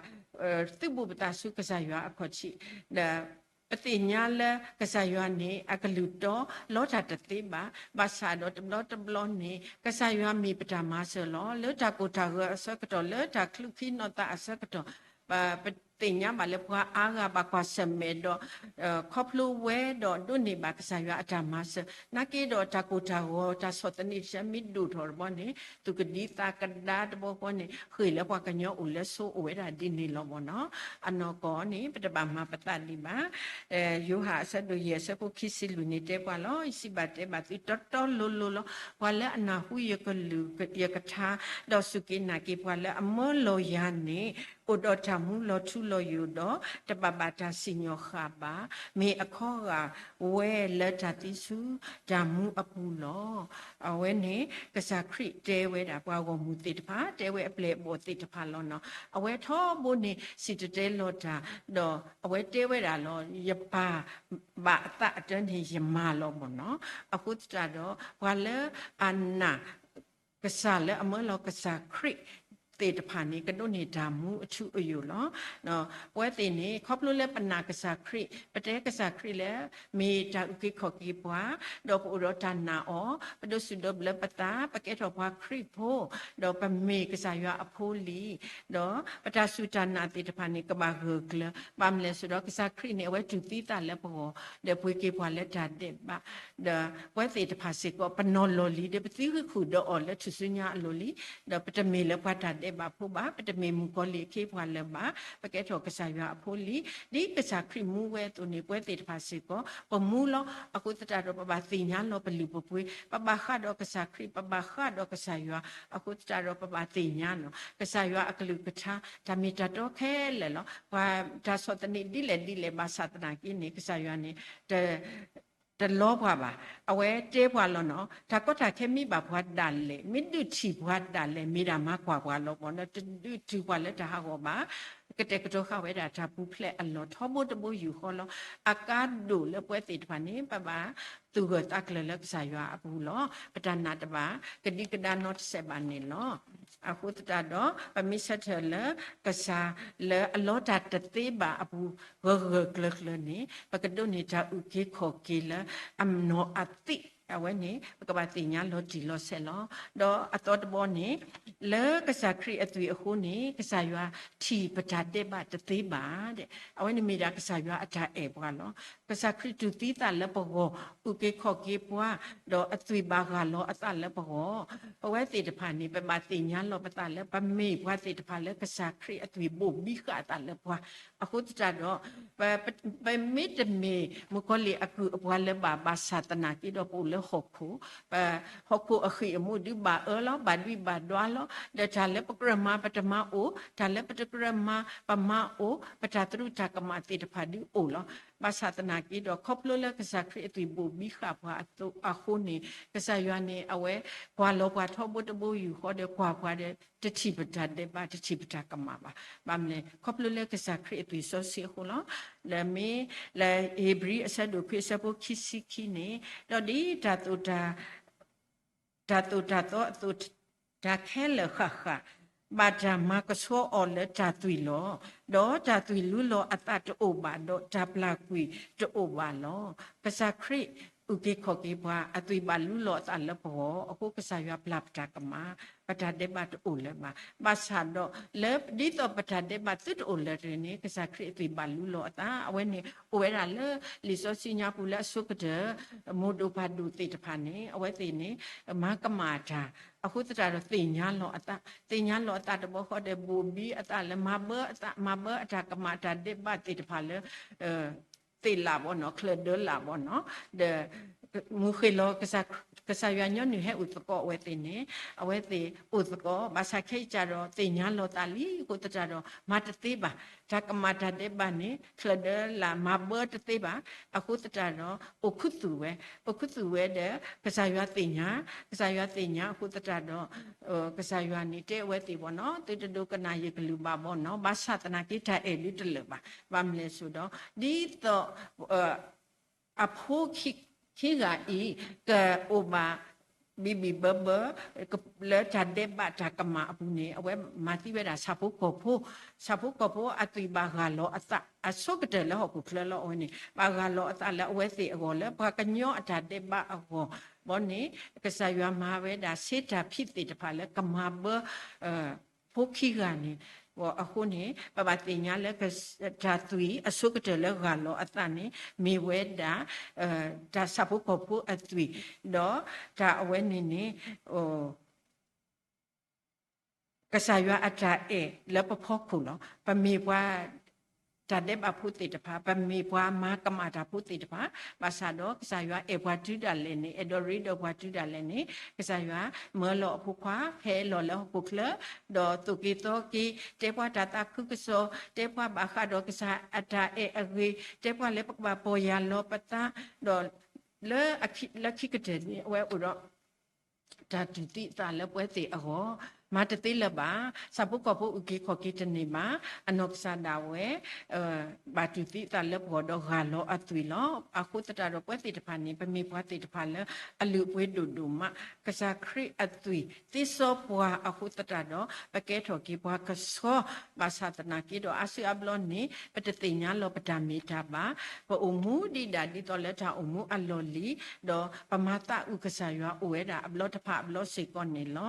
သုးဘူးပသးဆူကစၢ်ယွၤအခီၣ်ထံး, ဒီး ပသ့ၣ်ညါလၢကစၢ်ယွၤန့ၣ် အကလုၢ်တီလီတၢ်တသ့ဘၣ်, ဘၣ်ဆၣ်ဒီးတဘျီတဘျီန့ၣ် ကစၢ်ယွၤမ့ၢ်ပတၢ်မၤစၢၤလီၤ. လၢတၢ်ကိၢ်တၢ်ဂီၤအဆၢကတီၢ်, လၢတၢ်ချုးခံနီၤသးအဆၢကတီၢ်, ပသ့ၣ်ညါဘၣ်လၢပှၤအါဂၤဘၣ်ကွၢ်ဆၢၣ်မဲာ်ဒီး ခီဖျိဝဲဒီးဒိးန့ၢ်ဘၣ်ကစၢ်ယွၤအတၢ်မၤစၢၤ, နာ်က့ဒီးတၢ်ကိၢ်တၢ်ဂီၤတၢ်ဆီၣ်သနံးတဆၢမ့ၢ်ဒိၣ်ထီၣ်တဘျီန့ၣ် သူၣ်ကဒံသးကဒါတဘျီဃီန့ၣ် ဃ့ၢ်လၢပှၤကညီအိၣ်လၢဆိအိၣ်ဝဲဒၣ်ဒ်န့ၣ်လီၤမ့ၢ်နီၤ. အနီၢ်ကီၢ်န့ၣ် ပတဘၣ်မၤပသးဒံးဘၣ်. ယိၤဟၣ်အဆၢဒိၣ်ယဲၢ်အဆၢဖိခံဆံလွံၢ်န့ၣ်တဲပှၤလီၤ, ယစံးဘၣ်တဲဘၣ်သုတီတီလိၤလိၤလီၤ, ပှၤလၢအနၢ်ဟူယကလုၢ်ယကထါ, ဒီးစူၢ်က့ၤနာ်က့ၤပှၤလၢအမၢလီၤယၤန့ၣ် အိၣ်ဒီးတၢ်မူလီၤထူလီၤယိာ်ဒီး တဘၣ်ဘၣ်တၢ်စံၣ်ညီၣ်ဃၣ်ဘၣ်, မ့ၢ်အခီဂာ်ဝဲလၢတၢ်သံဆူတၢ်မူအပူၤလီၤ. အဝဲန့ၣ် ကစၢ်ခရံာ်တဲဝဲဒၣ်ပှၤဂီၢ်မုၢ်သ့ၣ်တဖၣ်, တဲဝဲအပျဲၢ်အဘီၣ်သ့ၣ်တဖၣ်လီၤနီၤ. အဝဲထီဘိန့ၣ် စံၣ်တဲၤတဲလီၤတၢ်, ဒီးအဝဲတဲဝဲဒၣ်လီၤ, ယပၢ်ဘၣ်အသးအတၢ်န့ၣ်ယမၤလီၤမ့ၢ်နီၤ. အဃိသတးဒီး ပှၤလၢအနာ် ကစၢ်လၢအမၢလီၤကစၢ်ခရံာ်သ့ၣ်တဖၣ်န့ၣ် ကဒိးန့ၢ်တၢ်မူအထူအယိာ်လီၤ. ပဝဲသ့ၣ်န့ၣ် ခီဖျိလၢပနာ်ကစၢ်ခရံာ်, ပတဲကစၢ်ခရံာ်လၢ မ့ၢ်တၢ်အုၣ်က့ၤခီၣ်က့ၤပှၤ, ဒီးပအိၣ်ဒီးတၢ်နာ်အီၤ, ပဒိးစူၣ်ဒိးဘျၢပသး, ပကဲထီၣ်ပှၤခရံာ်ဖိ, ဒီးပမ့ၢ်ကစၢ်ယွၤအဖိလံ, ဒီးပတၢ်စူၢ်တၢ်နာ်သ့ၣ်တဖၣ်န့ၣ် ကဘၣ်ဂၢၢ်ကျၢၤ, ဘၣ်မနုၤလဲၣ်အဃိဒီး ကစၢ်ခရံာ်န့ၣ် အဝဲတူၢ်သံသးလၢပဂီၢ်, ဒီးပှ့ၤက့ၤပှၤလၢတၢ်ဒဲးဘး, ဒီးပဝဲသ့ၣ်တဖၣ်စ့ၢ်ကီး ပနီၤလီၢ်လံၤ ဒီးပသံဃုာ်ဒီးအီၤလၢထူၣ်စုညါအလီၢ်လံ, ဒီးပတမ့ၢ်လၢပှၤတၢ်ဒဲးဘးဖိဘၣ်, ပတမ့ၢ်မုၣ်ကီၤလံၢ်အခ့အပှၤလၢၤဘၣ်, ပကဲထီၣ်ကစၢ်ယွၤအဖိလံ. ဒ်ကစၢ်ခရံာ်မူဝဲအသိးန့ၣ် ပဝဲသ့ၣ်တဖၣ်စ့ၢ်ကီး ပမူလီၤ. အဃိသတးဒီး ပဘၣ်သ့ၣ်ညါလီၤပလုၢ်ပပှ့ၤ, ပဘၣ်ဃးဒီးကစၢ်ခရံာ်, ပဘၣ်ဃးဒီးကစၢ်ယွၤ, အဃိသတးဒီး ပဘၣ်သ့ၣ်ညါလီၤ ကစၢ်ယွၤအကလုၢ်ကထါ, တၢ်မ့ၢ်တၢ်တီခဲလၢာ်လီၤ. ပှၤတၢ်ဆီၣ်သနံးဒ်လဲၣ်ဒ်လဲၣ် ဘၣ်ဆၣ်သနာ်က့န့ၣ် ကစၢ်ယွၤန့ၣ် တ တလီပှၤဘၣ်. အဝဲတဲပှၤလီၤနီၤ, တၢ်ကီတၢ်ခဲမ့ၢ်ဘၣ်ပှၤဒၣ်လဲာ်, မ့ၢ်ဒုးထံၣ်ပှၤဒၣ်လဲာ် မ့ၢ်ဒၣ်မၤကွၢ်ပှၤလီၤမ့ၢ်နီၤ, တဒုးထံၣ်ပှၤလၢတၢ်ဟးဂီၤဘၣ်. ကတဲာ်ကတီၤဃာ်ဝဲဒၣ်တၢ်ပူၤဖျဲးအလီၢ်ထီဘိတဘိယူၢ်ဃီလီၤ. အကါဒိၣ်လၢပဝဲသ့ၣ်တဖၣ်န့ၣ် ပဘၣ်သူၣ်ဂၢၢ်သးကျၢၤလၢကစၢ်ယွၤအပူၤလီၤ. ပတၢ်နာ်တဘၣ်ကဒံကဒါနီတစဲးဘၣ်န့ၣ်လီၤ. အဃိသတးဒီး ပမ့ၢ်ဆၢထၢၣ်လၢကစၢ်လၢအလီတၢ်တသ့ဘၣ်အပူၤ ဂၢၢ်ဂၢၢ်ကျၢၤကျၢၤန့ၣ် ပကဒိးန့ၢ်တၢ်အုၣ်က့ၤခီၣ်က့ၤလၢအနီၢ်အသံး, အဝဲန့ၣ် ပကဘၣ်သ့ၣ်ညါလီၤတံၢ်လီၤဆဲးလီၤ. ဒီးအသီတဘီန့ၣ် လၢကစၢ်ခရံာ်အသွံၣ်အဃိန့ၣ် ကစၢ်ယွၤထံၣ်ပတၢ်ဒဲးဘးတသ့ဘၣ်. အဝဲန့ၣ်မ့ၢ်ဒၣ်ကစၢ်ယွၤအတၢ်အဲၣ်ပှၤလီၤ. ကစၢ်ခရံာ်တူၢ်သံသးလၢပဂီၢ်, အုၣ်က့ၤခီၣ်က့ၤပှၤ, ဒီးအသွံၣ်ဘၣ်ဂၢ်လီၤအသးလၢပဂီၢ်. ပဝဲသ့ၣ်တဖၣ်န့ၣ် ပဘၣ်သ့ၣ်ညါလီၤပသးလၢပမ့ၢ်ပှၤသ့ၣ်တဖၣ်လၢကစၢ်ခရံာ်အသွံၣ်ဘိၣ်ဘံဃာ်အသးလၢပှၤ. အဃိသတးဒီး ပမ့တမ့ၢ်မုၣ်ကီၤလံၢ်အကုၢ်အပှၤလၢၤဘၣ်, ဘၣ်ဆၣ်သနာ်က့ဒီးပအိၣ်လၢဟီၣ်ခိၣ်, ပဟီၣ်ခိၣ်အဃံၢ်အမူးဒုးဘၣ်အၢလီၤ, ဘၣ်ဒွံးဘၣ်ဒွါလီၤ. ဒီးတၢ်လၢပကြၢးမၤပတမၤအိၣ်, တၢ်လၢပတကြၢးမၤပမၤအိၣ်, ပတၢ်သရူးတၢ်ကမၣ်သ့ၣ်တဖၣ်ဒုးအိၣ်လီၤ. ဘၣ်ဆၣ်သနာ်က့ဒီး ခီဖျိလၢကစၢ်ခရံာ်အသွံၣ်ဘိၣ်ဘံဃာ်ပှၤအဃိန့ၣ် ကစၢ်ယွၤန့ၣ် အဝဲကွၢ်လီၤပှၤထီဘိတဘိယူၢ်ဃီဒီး ကွၢ်ပှၤဒီး တထံၣ်ပတၢ်ဒဲးဘး တထံၣ်ပတၢ်ကမၣ်ဘၣ်. ဘၣ်မနုၤလဲၣ် ခီဖျိလၢကစၢ်ခရံာ်အသွံၣ်စီဆှံအဃိလီၤ. လၢမ့ၢ်လၢဧ့ၤဘြံၤအဆၢဒိၣ်ခွံအဆၢဖိခံဆံခံန့ၣ် ဒီးဒ်တၢ်သိၣ်တၢ် တၢ်သိၣ်တၢ်သီအသိး တၢ်ခဲလၢာ်ဃၣ်ဃၣ် ဘၣ်တၢ်မၤကဆှီအီၤလၢတၢ်သွံၣ်လီၤ. ဒီးတၢ်သွံၣ်လူလီၤအသးတအိၣ်ဘၣ်ဒီး တၢ်ပျၢ်ကွံာ်တအိၣ်ဘၣ်လီၤ. ကစၢ်ခရံာ်အုၣ်က့ၤခီၣ်က့ၤပှၤ အသွံၣ်ဘၣ်လူလီၤအသးလၢပဂီၢ် အဃိကစၢ်ယွၤပျၢ်ပတၢ်ကမၣ် ပတၢ်ဒဲးဘးတအိၣ်လၢၤဘၣ်. ဘၣ်ဆၣ်ဒီး လၢဒ်သိးပတၢ်ဒဲးဘးသုတအိၣ်လၢၤတဂ့ၤန့ၣ် ကစၢ်ခရံာ်အသွံၣ်ဘၣ်လူလီၤအသး အဝဲန့ၣ် အိၣ်ဝဲဒၣ်လၢလံာ်စီဆှံညါပူၤလၢအဆိကတၢၢ် မိၢ်ဒိၣ်ပၢ်ဒိၣ်သ့ၣ်တဖၣ်န့ၣ် အဝဲသ့ၣ်န့ၣ် မၤကမၣ်တၢ် အဃိသတးဒီးသ့ၣ်ညါလီၤအသး, သ့ၣ်ညါလီၤအသးတဘျီဃီဒီး ဘိၣ်ဘံအသးလၢမၤဘၢအသး, မၤဘၢအတၢ်ကမၣ်တၢ်ဒဲးဘးသ့ၣ်တဖၣ်လၢ သ့ၣ်လၣ်ဘၣ်နီၤ, ချၢၣ်ဒၢလၣ်ဘၣ်နီၤ, ဒီး မုၢ်ဃ့ၢ်လီၤ ကစၢ်ယွၤညီနုၢ်ဟဲအိၣ်သကိးအဝဲသ့ၣ်န့ၣ် အဝဲသ့ၣ်အိၣ်သကိး, ဘၣ်ဆၣ်ခဲအံၤစ့ၢ်ကီး သ့ၣ်ညါလီၤသးလံအဃိသတးဒီး မၤတသ့ဘၣ်, တၢ်ကမၣ်တၢ်ဒဲးဘးန့ၣ် ချၢၣ်ဒၢလၣ်မၤဘၢတသ့ဘၣ်, အဃိသတးဒီး အိၣ်ခူသူၣ်ဝဲ, အိၣ်ခူသူၣ်ဝဲဒီး ကစၢ်ယွၤသ့ၣ်ညါ, ကစၢ်ယွၤသ့ၣ်ညါအဃိသတးဒီး ကစၢ်ယွၤန့ၣ်တဲအဝဲသ့ၣ်ဘၣ်နီၤ, သုတဒိကနၣ်ယကလုၢ်ဘၣ်ဘၣ်နီၤ, ဘၣ်ဆၣ်သနာ်က့တၢ်အဲၣ်ဒုးတလၢာ်ဘၣ်, ဘၣ်မနုၤလဲၣ်ဆိဒီး ဒ်သိး အဖိခံဂၤအံၤ ကအိၣ်ဘၣ် ဘံၣ်ဘံၣ်ဘၢဘၢ လၢတၢ်ဒဲးဘးတၢ်ကမၣ်အပူၤန့ၣ် အဝဲမၤသံဝဲဒၣ်ဆၣ်ဖိကီၢ်ဖိ, ဆၣ်ဖိကီၢ်ဖိအသွံၣ်ဘၣ်ဂၢ်လီၤအသး အဆိကတၢၢ်လၢဟီၣ်ခိၣ်ချၢလီၤ. အဝဲန့ၣ် ဘၣ်ဂၢ်လီၤအသးလၢအဝဲသ့ၣ်အဂီၢ် လၢပှၤကညီအတၢ်ဒဲးဘးအဂီၢ်, ဘၣ်န့ၣ် ကစၢ်ယွၤမၤဝဲဒၣ် ဆ့တၢ်ဖံးသ့ၣ်တဖၣ်လၢကမၤဘၢ ဖိခံဂၤန့ၣ်, အဃိန့ၣ် ပဘၣ်သ့ၣ်ညါလၢ တၢ်သွံၣ်အဆိကတၢၢ်လၢဂၢ်လီၤအသးန့ၣ် မ့ၢ်ဝဲဒၣ် တၢ်ဆၣ်ဖိကီၢ်ဖိအသွံၣ်, ဒီးတၢ်အဝဲန့ၣ်န့ၣ် ကစၢ်ယွၤအတၢ်အဲၣ်လၢပဖီခိၣ်လီၤ. ပမ့ၢ်ပှၤ တၢ်ဒဲးဘးဖိသ့ၣ်တဖၣ်, ပမ့ၢ်ပှၤမၤကမၣ်တၢ်ဖိသ့ၣ်တဖၣ်, ဘၣ်ဆၣ်ဒီးကစၢ်ယွၤအဲၣ်ပှၤတုၤဒၣ်လဲာ်န့ၣ်, အဲၣ်ဒိးရ့ဒီးပှၤတုၤဒၣ်လဲာ်န့ၣ်, ကစၢ်ယွၤမၢလီၤအဖိခွါ ဟဲလီၤလၢဟီၣ်ခိၣ်ချၢ, ဒီးသိၣ်က့ၤသီက့ၤ, တဲပှၤတၢ်သးခုကစီၣ်, တဲပှၤဘၣ်ဃးဒီးကစၢ်အတၢ်အဲၣ်အဂ့ၢ်, တဲပှၤလၢပကဘၣ်ပီၢ်ယၢ်လီၤပသး, ဒီး လၢခံကတၢၢ်န့ၣ် အဝဲအိၣ်ဒီး တၢ်တူၢ်သံအသးလၢပဝဲသ့ၣ်အဂီၢ်, မၤတသ့လၢၤဘၣ်. ဆၣ်ဖိကီၢ်ဖိအုၣ်က့ၤခီၣ်က့ၤတန့ၢ်ဘၣ်. အနီၢ်ကစၢ်ဒၣ်ဝဲ ဘၣ်တူၢ်သံအသးလၢပဂီၢ်ဒီးဂၢ်လီၤအသွံၣ်လီၤ. အဃိသတးဒီးပဝဲသ့ၣ်တဖၣ်န့ၣ် ပမ့ၢ်ပှၤသ့ၣ်တဖၣ်လၢအလုၢ်အပှ့ၤဒိၣ်ဒိၣ်မး, ကစၢ်ခရံာ်အသွံၣ်သ့စီပှၤအဃိသတးဒီး ပကဲထီၣ်က့ၤပှၤကဆှီ, ဘၣ်ဆၣ်သနာ်က့ဒီး အါစုအါဘျီန့ၣ် ပတသ့ၣ်ညါလီၤပတၢ်မ့ၢ်တၢ်ဘၣ်, ပအိၣ်မူဒံးဒၣ်ဒ်သိးလၢတၢ်အိၣ်မူအလီၢ်လံၤ, ဒီးပမၤသးအုးကစၢ်ယွၤအိၣ်ဝဲဒၣ်အဘျီတဖၣ်အဘျီစ့ၢ်ကီးန့ၣ်လီ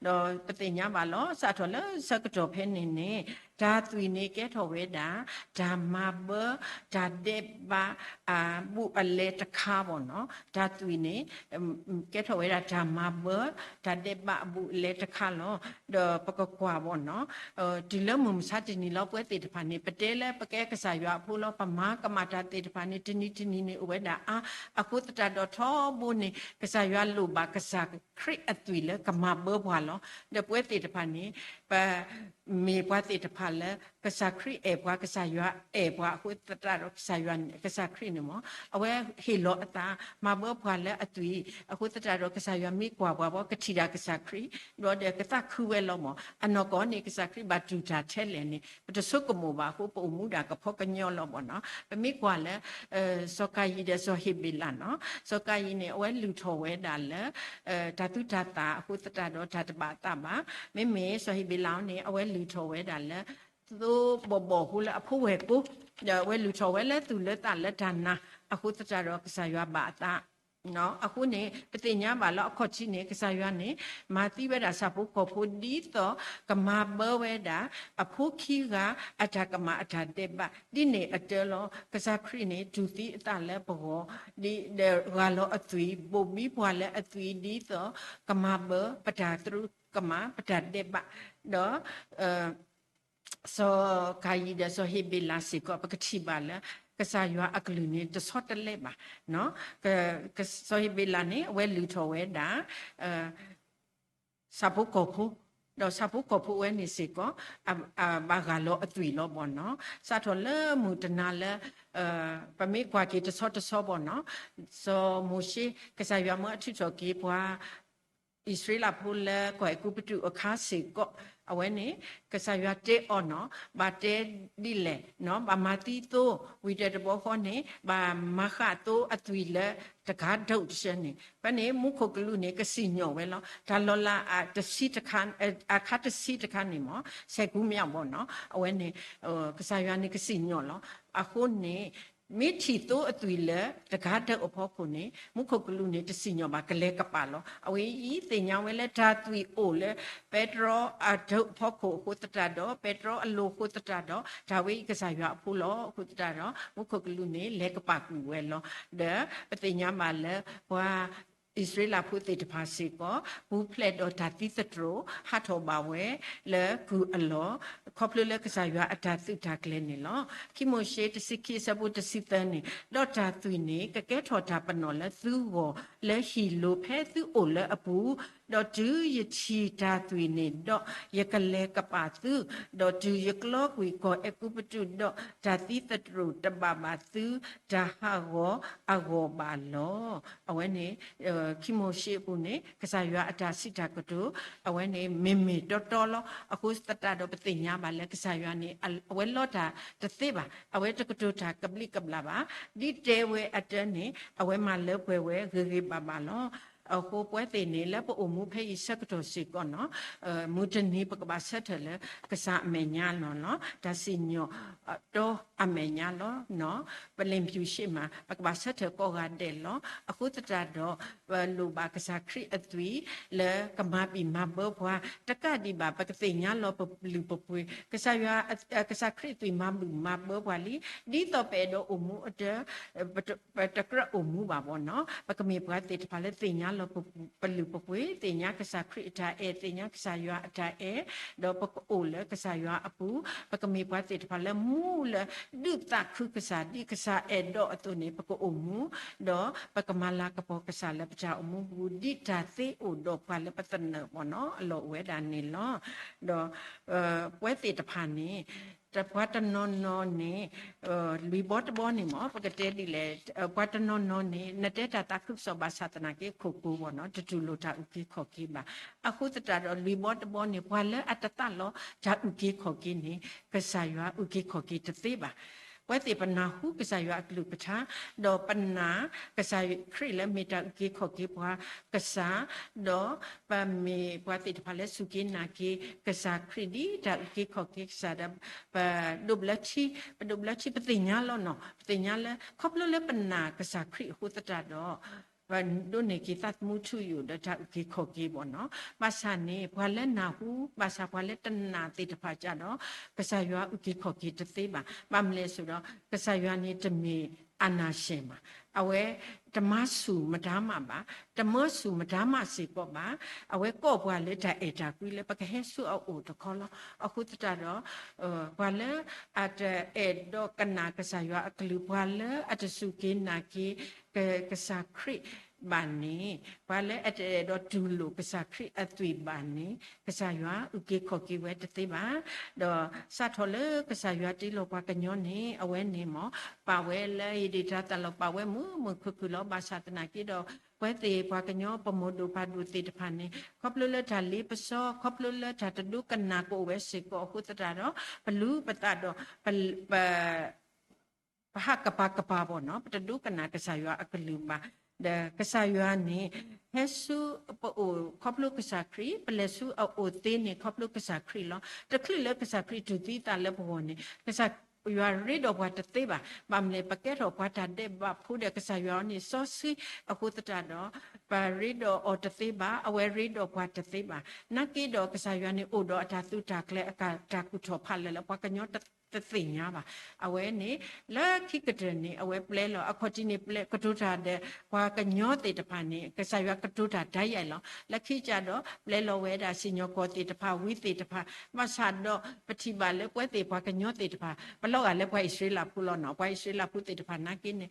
ၤ. ဒီးပသ့ၣ်ညါဘၣ်လီၤ စးထီၣ်လၢဆၢကတီၢ်ဖဲန့ၣ်န့ၣ် တၢ်သွံၣ်န့ၣ်ကဲထီၣ်ဝဲဒၣ် တၢ်မၤဘၢ တၢ်ဒဲးဘး အဘူးအလဲတခါဘၣ်နီၤ. တၢ်သွံၣ်န့ၣ် ကဲထီၣ်ဝဲဒၣ်တၢ်မၤဘၢ တၢ်ဒဲးဘးအဘူးအလဲတခါလီၤ. ဒီးပကကွၢ်ဘၣ်နီၤ တုၤလၢမုၢ်မဆါတနံၤလီၤ ပဝဲသ့ၣ်တဖၣ်န့ၣ် ပတဲလၢပကဲကစၢ်ယွၤအဖိလီၤ, ပမၤကမၣ်တၢ်သ့ၣ်တဖၣ်န့ၣ် တနံၤတနံၤန့ၣ်အိၣ်ဝဲဒၣ်အါ, အဃိသတးဒီးထီဘိန့ၣ် ကစၢ်ယွၤလိၣ်ဘၣ်ကစၢ်ခရံာ်အသွံၣ်လၢကမၤဘၢပှၤလီၤ. ဒီးပဝဲသ့ၣ်တဖၣ်န့ၣ် ပ မ့ၢ်ပှၤသ့ၣ်တဖၣ်လၢ ကစၢ်ခရံာ်အဲၣ်ပှၤ, ကစၢ်ယွၤအဲၣ်ပှၤအဃိသတးဒီး ကစၢ်ယွၤ ကစၢ်ခရံာ်န့ၣ်မ့ၢ် အဝဲဟ့ၣ်လီၤအသး မၤဘၢပှၤလၢအသွံၣ် အဃိသတးဒီး ကစၢ်ယွၤမ့ၢ်ကွၢ်ပှၤဘၣ် ကထံၣ်ဒၣ်ကစၢ်ခရံာ် ဒီးကသးခုဝဲလီၤမ့ၢ် အနီၢ်ကီၢ်န့ၣ် ကစၢ်ခရံာ်ဘၣ်တူၢ်တၢ်ထဲလဲၣ်န့ၣ် ပတဆိကမိၣ်ဘၣ်အဃိ ပအိၣ်မူဒၣ်ကဖီကညီလီၤဘၣ်နီၤ. ပမ့ၢ်ကွၢ်လၢ စီၤကၤယံၣ်ဒီးစီၤဟ့းဘ့းလးနီၤ, စီၤကၤယံၣ်န့ၣ် အဝဲလုၢ်ထီၣ်ဝဲဒၣ်လၢ တၢ်သူၣ်တၢ်သၣ်အဃိသတးဒီး တၢ်တဘၣ်အသးဘၣ်. မ့မ့ၢ်စီၤဟ့းဘ့းလးန့ၣ် အဝဲလုၢ်ထီၣ်ဝဲဒၣ်လၢ သိဘီၣ်ဘီၣ်အဃိလၢအဖိဝဲၢ်ကိ, ဒီးအဝဲလုၢ်ထီၣ်ဝဲလၢသူၣ်လၢသးလၢတၢ်နာ် အဃိသတးဒီးကစၢ်ယွၤဘၣ်အသး အဃိန့ၣ် ပသ့ၣ်ညါဘၣ်လၢအခီၣ်ထံးန့ၣ် ကစၢ်ယွၤန့ၣ် မၤသံဝဲဒၣ်ဆၣ်ဖိကီၢ်ဖိဒ်သိး ကမၤဘၢဝဲဒၣ် အဖိခံဂၤ အတၢ်ကမၣ်အတၢ်ဒဲးဘး ဒ်န့ၣ်အတၢ်လီၤ. ကစၢ်ခရံာ်န့ၣ် တူၢ်သံအသးလၢပဂီၢ် ဒီးဂၢ်လီၤအသွံၣ် ဘိၣ်ဘံပှၤလၢအသွံၣ်ဒ်သိး ကမၤဘၢပတၢ်သရူးကမၣ် ပတၢ်ဒဲးဘး ဒီး စီၤကၤယံၣ်ဒီးစီၤဟ့းဘ့းလးစ့ၢ်ကီး ပကထံၣ်ဘၣ်လၢ ကစၢ်ယွၤအကလုၢ်န့ၣ် တဆီတလဲဘၣ်. စီၤဟ့းဘ့းလးန့ၣ် အဝဲလုၢ်ထီၣ်ဝဲဒၣ် ဆၣ်ဖိကီၢ်ဖိ ဒီးဆၣ်ဖိကီၢ်ဖိဝဲန့ၣ်စ့ၢ်ကီး အဘၣ်ဂၢ်လီၤအသွံၣ်လီၤဘၣ်နီၤ. စးထီၣ်လၢမုၢ်တနၤလၢ ပမ့ၢ်ကွၢ်က့ၤတဆီတဆီဘၣ်နီၤ, စီၤမိၤၡ့ ကစၢ်ယွၤမၢအထုးထီၣ်က့ၤပှၤ အံၣ်စရ့လးဖိလၢကီၢ်အဲၤကူပတူးအခါစ့ၢ်ကီး အဝဲန့ၣ် ကစၢ်ယွၤတဲအီၤနီၤ, ဘၣ်တဲဒ်လဲၣ်, ဘၣ်မၤသံသိ ဝံၤဒီးတဘျီဃီန့ၣ် ဘၣ်မၤဃာ်သိအသွံၣ်လၢတဂၤဒၣ်တဆၢန့ၣ် ဖဲန့ၣ်မူခိၣ်ကလူးန့ၣ် ကစံၣ်ညီၣ်ဝဲလီၤ. တၢ်လီၤလး အခါတဆံတခါန့ၣ်မ့ၢ် ဆဲးကူမၠၣ်ဘၣ်နီၤ, အဝဲန့ၣ် ကစၢ်ယွၤန့ၣ်ကစံၣ်ညီၣ်လီၤ. အဃိန့ၣ် မ့ၢ်ထံၣ်သိအသွံၣ်လၢတဂၤဒၣ်အဖီခိၣ်န့ၣ် မူခိၣ်ကလူးန့ၣ် တစံၣ်ညီၣ်ဘၣ် ကလဲၤကပာ်လီၤ. အဝဲအံၤသ့ၣ်ညါဝဲလၢတၢ်သွံၣ်အိၣ်လၢ ပဲတြီအဒၢးအဖီခိၣ်အဃိသတးဒီး ပဲတြီအလိၤအဃိသတးဒီး တၢ်ဝဲအံၤကစၢ်ယွၤအဖိလီၤ. အဃိသတးဒီး မူခိၣ်ကလူးန့ၣ် လဲၤကပာ်ကွံာ်ဝဲလီၤ. ဒီးပသ့ၣ်ညါဘၣ်လၢ ပှၤအံၣ်စရ့လးဖိသ့ၣ်တဖၣ်စ့ၢ်ကီး ပူၤဖျဲးဒီးတၢ်သံသတြိာ် ဟးထီၣ်ဘၣ်ဝဲလၢကုၢ်အလီၢ် ခီဖျိလၢကစၢ်ယွၤအတၢ်သုးတၢ်ကျဲၤန့ၣ်လီၤ. ခံမိၤၡ့တဆံခံအဆၢဖိတဆံသၢန့ၣ်, ဒီးတၢ်သွံၣ်န့ၣ် ကကဲထီၣ်တၢ်ပနီၣ်လၢသုဂီၢ်လၢဟံၣ်လိၤဖဲသုအိၣ်လၢအပူၤ, ဒီးတုၤယထံၣ်တၢ်သွံၣ်န့ၣ်ဒီး ယကလဲၤကပာ်သု, ဒီးတုၤယကျီကွံာ်ကီၢ်အဲၤကူပတူးဒီး တၢ်သံသတြိာ်တဘၣ်ဘၣ်သုတၢ်ဟးဂီၤအဂီၢ်ဘၣ်လီၤ. အဝဲန့ၣ် ခံမိၤၡ့အပူၤန့ၣ် ကစၢ်ယွၤအတၢ်စံးတၢ်ကတိၤ အဝဲန့ၣ် မ့ၢ်မ့ၢ်တီတီလီၤ. အဃိသတးဒီးပသ့ၣ်ညါဘၣ်လၢကစၢ်ယွၤန့ၣ် အဝဲလီတၢ်တသ့ဘၣ်, အဝဲတကတိၤတၢ်ကဘျံးကဘျၣ်ဘၣ်, ဒ်တဲဝဲအတၢ်န့ၣ် အဝဲမၤလၢပှဲၤဝဲဂ့ၤဂ့ၤဘၣ်ဘၣ်လီၤ. အဃိပဝဲသ့ၣ်န့ၣ် လၢပအိၣ်မူဖဲအံၤဆၢကတီၢ်စ့ၢ်ကီးနီၤ, မုၢ်တနံၤပကဘၣ်ဆၢထၢၣ်လၢကစၢ်အမဲာ်ညါလီၤလီၤ, တၢ်စံၣ်ညီၣ်တီအမဲာ်ညါလီၤ. ပလ့ၣ်ဖၠူၣ်ဆ့ၣ်မး ပကဘၣ်ဆၢထၢၣ်ကိးဂၤဒဲးလီၤ. အဃိသတးဒီး ပလိၣ်ဘၣ်ကစၢ်ခရံာ်အသွံၣ်လၢကမၤဘံၣ်မၤဘၢပှၤ တကးဒံးဘၣ် ပကသ့ၣ်ညါလီၤပလုၢ်ပပှ့ၤ ကစၢ်ယွၤ ကစၢ်ခရံာ်အသွံၣ်မၤဘံၣ်မၤဘၢပှၤလံ. ဒ်သိးပအဲၣ်ဒိးအိၣ်မူအတၢ် ပတကြၢးအိၣ်မူဘၣ်ဘၣ်နီၤ, ပကမ့ၢ်ပှၤသ့ၣ်တဖၣ်လၢသ့ၣ်ညါလီၤပလုၢ်ပပှ့ၤ, သ့ၣ်ညါကစၢ်ခရံာ်အတၢ်အဲၣ်, သ့ၣ်ညါကစၢ်ယွၤအတၢ်အဲၣ်, ဒီးပကအိၣ်လၢကစၢ်ယွၤအပူၤ, ပကမ့ၢ်ပှၤသ့ၣ်တဖၣ်လၢမူလၢဒုးသးခုကစၢ် ဒ်ကစၢ်အဲၣ်ဒိးအသိးန့ၣ် ပကအိၣ်မူ, ဒီးပကမၤလၤကပီၤကစၢ်လၢပတၢ်အိၣ်မူပူၤ ဒ်တၢ်သ့အိၣ်ဒီးပှၤလၢပသနၢၣ်ဘၣ်နီၤ အလီၢ်အိၣ်ဝဲဒၣ်န့ၣ်လီၤ. ဒီး ပဝဲသ့ၣ်တဖၣ်န့ၣ် ပှၤတနီၤနီၤန့ၣ် လွံၢ်ဘီတဘီန့ၣ်မ့ၢ် ပကတဲဒ်လဲၣ်, ပှၤတနီၤနီၤန့ၣ် နတဲတၢ်သးခုကစီၣ်ဘၣ်ဆၣ်သနာ်က့ ခိၣ်ကိၤဘၣ်နီၤ တတူၢ်လိာ်တၢ်အုၣ်က့ၤခီၣ်က့ၤဘၣ်. အဃိသတးဒီး လွံၢ်ဘီတဘီန့ၣ် ပှၤလၢအတသးလီတၢ်အုၣ်က့ၤခီၣ်က့ၤန့ၣ် ကစၢ်ယွၤအုၣ်က့ၤခီၣ်က့ၤတသ့ဘၣ်. ပဝဲသ့ၣ်ပနၢ်ဟူကစၢ်ယွၤအကလုၢ်ကထါ, ဒီးပနာ်ကစၢ်ခရံာ်လၢမ့ၢ်တၢ်အုၣ်က့ၤခီၣ်က့ၤပှၤကစၢ်, ဒီးပမ့ၢ်ပှၤသ့ၣ်တဖၣ်လၢစူၢ်က့ၤနာ်က့ၤကစၢ်ခရံာ်ဒ်တၢ်အုၣ်က့ၤခီၣ်က့ၤကစၢ်ဒီး ပဒိးဘျၢထံ, ပဒိးဘျၢထံ ပသ့ၣ်ညါလီၤနီၤ, ပသ့ၣ်ညါလၢ ခီဖျိလၢပနာ်ကစၢ်ခရံာ်အဃိသတးဒီး ပဒိးန့ၢ်က့ၤသးသမူထူယိာ်ဒီးတၢ်အုၣ်က့ၤခီၣ်က့ၤဘၣ်နီၤ. ဘၣ်ဆၣ်န့ၣ် ပှၤလၢနၢ်ဟူ ဘၣ်ဆၣ်ပှၤလၢတနာ်သ့ၣ်တဖၣ်ကဒီး ကစၢ်ယွၤအုၣ်က့ၤခီၣ်က့ၤတသ့ဘၣ်. ဘၣ်မနုၤလဲၣ်ဆိုတော့ ကစၢ်ယွၤန့ၣ်တမ့ၢ် အာဏာရှင် ဘၣ်, အဝဲတမၤဆူၣ်မတၤမးဘၣ်, တမၢဆူၣ်မတၤမးစ့ၢ်ကီးဘၣ်. အဝဲကိးပှၤလၢတၢ်အဲၣ်တၢ်ကွံလၢပကဟဲဆူအအိၣ်တခီလီၤ. အဃိသတးဒီး ပှၤလၢအတအဲၣ်ဒိးကနၣ်ကစၢ်ယွၤအကလုၢ်, ပှၤလၢအတစူၢ်က့ၤနာ်က့ၤ ကစၢ်ခရံာ်ဘၣ်န့ၣ်, ပှၤလၢအတအဲၣ်ဒိးတူၢ်လိာ်ကစၢ်ခရံာ်အသွံၣ်ဘၣ်န့ၣ် ကစၢ်ယွၤအုၣ်က့ၤခီၣ်က့ၤဝဲတသ့ဘၣ်. ဒီးစးထီၣ်လၢကစၢ်ယွၤတ့လီၤပှၤကညီန့ၣ် အဝဲန့ၣ်မ့ၢ် ပာ်ဝဲလၢယဒံးတၢ်သးလီၤ ပာ်ဝဲမုာ်မုာ်ခုၣ်ခုၣ်လီၤ. ဘၣ်ဆၣ်သနာ်က့ဒီး ပဝဲသ့ၣ်ပှၤကညီပမိၢ်ဒိၣ်ပၢ်ဒိၣ်သ့ၣ်တဖၣ်န့ၣ် ခီဖျိလၢတၢ်လ့ပစီ, ခီဖျိလၢတၢ်တဒိကနၣ်ကအိၣ်ဝဲစ့ၢ်ကီးအဃိသတးဒီး ပလူၤပသးဒီး ပ ပဟးကပၤကပၤဘၣ်နီၤ, ပတဒိကနၣ်ကစၢ်ယွၤအကလုၢ်ဘၣ်. ဒီးကစၢ်ယွၤန့ၣ် ဟဲဆူပအိၣ်ခီဖျိကစၢ်ခရံာ်, ပလဲၤဆူအအိၣ်သ့န့ၣ် ခီဖျိကစၢ်ခရံာ်လီၤ. တချုးလၢကစၢ်ခရံာ်တူၢ်သံသးလၢပဂီၢ်န့ၣ် ကစၢ်ယွၤရ့ဒီးပှၤတသ့ဘၣ်. ဘၣ်မနုၤလဲၣ် ပကဲထီၣ်ပှၤတၢ်ဒဲးဘးဖိဒီးကစၢ်ယွၤန့ၣ်စီဆှံအဃိသတးဒီး ပရ့ဒီးအီၤတသ့ဘၣ်, အဝဲရ့ဒီးပှၤတသ့ဘၣ်. နာ်က့ဒီးကစၢ်ယွၤန့ၣ်အိၣ်ဒီးအတၢ်သုးတၢ်ကျဲၤ အတၢ်ကူၣ်ထီၣ်ဖးလၢာ်လၢပှၤကညီ တသ့ၣ်ညါဘၣ်. အဝဲန့ၣ် လၢခံကတၢၢ်န့ၣ် အဝဲပျဲလီၤ အခီၣ်ထံးန့ၣ် ပျဲကတိၤတၢ်ဒီး ပှၤကညီသ့ၣ်တဖၣ်န့ၣ် ကစၢ်ယွၤကတိၤတၢ်ဒ်အံၤလီၤ. လၢခံကတၢၢ်ဒီး ပျဲလီၤဝဲဒၣ်စံၣ်ညီၣ်ကွီၢ်သ့ၣ်တဖၣ် ဝံသ့ၣ်တဖၣ်, ဘၣ်ဆၣ်ဒီးပထံၣ်ဘၣ်လၢပဝဲသ့ၣ်ပှၤကညီသ့ၣ်တဖၣ် ပလီၤဂာ်လၢပှၤအံၣ်စရ့လးဖိလီၤနီၤ. ပှၤအံၣ်စရ့လးဖိသ့ၣ်တဖၣ်နာ်က့န့ၣ်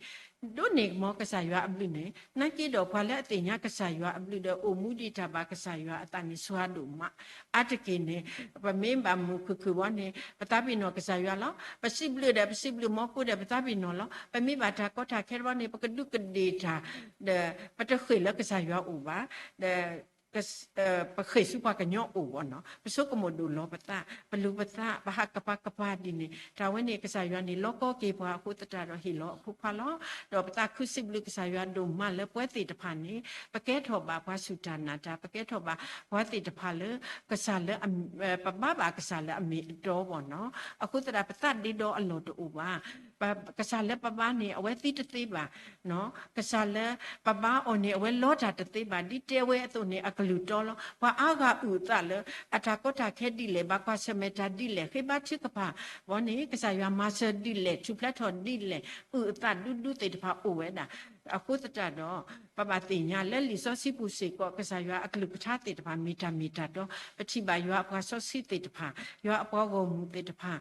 ဒိးန့ၢ်ကမီၤကစၢ်ယွၤအဘျုးန့ၣ် နာ်က့ဒီးပှၤလၢအသ့ၣ်ညါကစၢ်ယွၤအဘျုးဒီး အိၣ်မူဒံးတၢ်ဘၣ်ကစၢ်ယွၤအသးန့ၣ် စှၤဒိၣ်မး. အါတက့ၢ်န့ၣ် ပမ့ၢ်ဘၣ်မုာ်ခုၣ်ခုၣ်ဘီန့ၣ် ပသးပ့ၤနီၣ်ကစၢ်ယွၤလီၤ. ပစံးဘျုးဒီး ပစံးဘျုးမီၤကိဒီး ပသးပ့ၤနီၣ်လီၤ. ပမ့ၢ်ဘၣ်တၢ်ကီတၢ်ခဲတဘျီန့ၣ် ပကဒူးကဒ့ၣ်တၢ် ဒီး ပတဃ့ၢ်လၢကစၢ်ယွၤအိၣ်ဘၣ်. ဒီး ပဃ့ၢ်ဆူပှၤကညီအိၣ်ဘၣ်နီၤ. ပဆိကမိၣ်ဒိၣ်လီၤပသး, ပလူၤပသး, ပဟးကပၤကပၤဒ်န့ၣ် တၢ်ဝဲန့ၣ် ကစၢ်ယွၤန့ၣ် လီကီက့ၤပှၤအဃိသတးဒီး ဟ့ၣ်လီၤအဖိခွါလီၤ. ဒီးပသးခုစံးဘျုးကစၢ်ယွၤဒိၣ်မးလၢပဝဲသ့ၣ်တဖၣ်န့ၣ် ပကဲထီၣ်ဘၣ်ပှၤစူၢ်တၢ်နာ်တၢ်, ပကဲထီၣ်ဘၣ်ပှၤသ့ၣ်တဖၣ်လၢ ကစၢ်လၢအ ပဘါဘၣ်ကစၢ်လၢအမ့ၢ်အတီဘၣ်နီၤ. အဃိသတး ပသးဒ့ဒီအလီၢ်တအိၣ်ဘၣ်. ကစၢ်လၢပဘါန့ၣ် အဝဲသံတသ့ဘၣ် ကစၢ်လၢပဘါအီၤန့ၣ် အဝဲလီတၢ်တသ့ဘၣ်. ဒ်တဲဝဲအသိးန့ၣ် အကလုၢ်တီလီၤ. ပှၤအါဂၤအုၣ်အသးလၢ အတၢ်ကီတၢ်ခဲဒ်လဲၣ်, ဘၣ်ကွၢ်ဆၢၣ်မဲာ်တၢ်ဒ်လဲၣ်, ဃ့ဘါထုကဖၣ်ဘီန့ၣ် ကစၢ်ယွၤမၤစၢၤဒ်လဲၣ်, ထူၣ်ဖျဲးထီၣ်ဒ်လဲၣ်, အုၣ်အသးဒူဒူသ့ၣ်တဖၣ်အိၣ်ဝဲဒၣ်. အဃိသတးဒီး ပဘၣ်သ့ၣ်ညါလၢလံာ်စီဆှံပူၤစ့ၢ်ကီး ကစၢ်ယွၤအကလုၢ်ကထါသ့ၣ်တဖၣ် မ့ၢ်တၢ်မ့ၢ်တၢ်တီ, ပထံၣ်ဘၣ်ယွၤအပှၤစီဆှံသ့ၣ်တဖၣ်, ယွၤအပှၤဂီၢ်မုၢ်သ့ၣ်တဖၣ်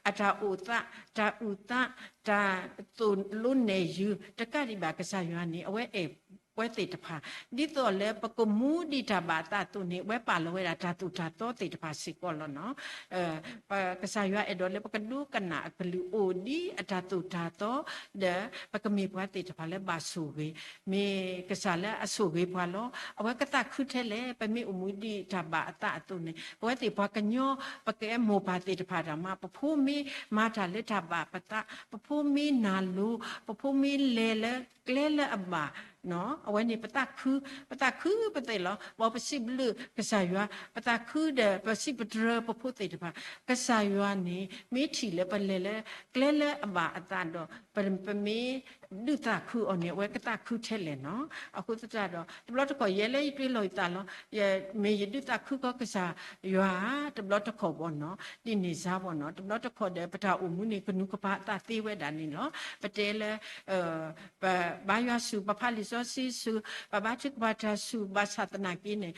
အတၢ်အိၣ်သး, တၢ်အုၣ်သး, တၢ်သိၣ်လိနဲၣ်ယုၤ တကးဒံးဘၣ် ကစၢ်ယွၤန့ၣ် အဝဲအဲၣ်ပဝဲသ့ၣ်တဖၣ် ဒ်သိးလၢပကမူဒံးတၢ်ဘၣ်အသးအသိးန့ၣ် အဝဲပာ်လီၤဝဲဒၣ်တၢ်သိၣ်တၢ်သီသ့ၣ်တဖၣ်စ့ၢ်ကီးလီၤနီၤ. ကစၢ်ယွၤအဲၣ်ဒိးလၢပကဒိကနၣ်အကလုၢ်အိၣ်ဒ်အတၢ်သိၣ်တၢ်သီ ဒီးပကမ့ၢ်ပှၤသ့ၣ်တဖၣ်လၢဘၣ်ဆိၣ်ဂ့ၤ, မ့ၢ်ကစၢ်လၢအဆိၣ်ဂ့ၤပှၤလီၤ. အဝဲကသးခုထဲလဲၣ်, ပမ့ၢ်အိၣ်မူဒံးတၢ်ဘၣ်အသးအသိးန့ၣ် ပဝဲသ့ၣ်ပှၤကညီ ပကဲမိၢ်ပၢ်သ့ၣ်တဖၣ်တၢ်မး ပဖိမ့ၢ်မၤတၢ်လၢတၢ်ဘၣ်ပသး, ပဖိမ့ၢ်နၢ်လိၤ, ပဖိမ့ၢ်လဲၤလၢကျဲလၢအဘၣ် အဝဲန့ၣ်ပသးခု, ပသးခုပသ့ၣ်လီၤ. ဘၣ်ပစံးဘျုးကစၢ်ယွၤ, ပသးခုဒီးပစံးပတြၢၤပဖိသ့ၣ်တဖၣ်, ကစၢ်ယွၤန့ၣ် မ့ၢ်ထံၣ်လၢပလဲၤလၢကျဲလၢအဘၣ်အသးဒီး ပမ့ၢ်ဒုးသးခုအီၤန့ၣ် အဝဲကသးခုထဲလဲၣ်နီၤ. အဃိသတးဒီး တဘျီတခီၣ်ယဲလၢယတွံၢ်လီၤယသးလီၤ, ယမ့ၢ်ယဒုးသးခုကီးကစၢ်ယွၤ တဘျီတခီၣ်ဘၣ်နီၤ, ဒ်န့ၣ်စါဘၣ်နီၤ, တဘျီတခီၣ်ဒီး ပတၢ်အိၣ်မူန့ၣ် ကနူးကပၤအသးသ့ဝဲဒၣ်န့ၣ်လီၤ. ပတဲလၢ ပဘါယွၤဆူၣ်, ပဖးလံာ်စီဆှံဆူၣ်, ပဘါထုကဖၣ်တၢ်ဆူၣ်, ဘၣ်ဆၣ်သနာ်က့န့ၣ်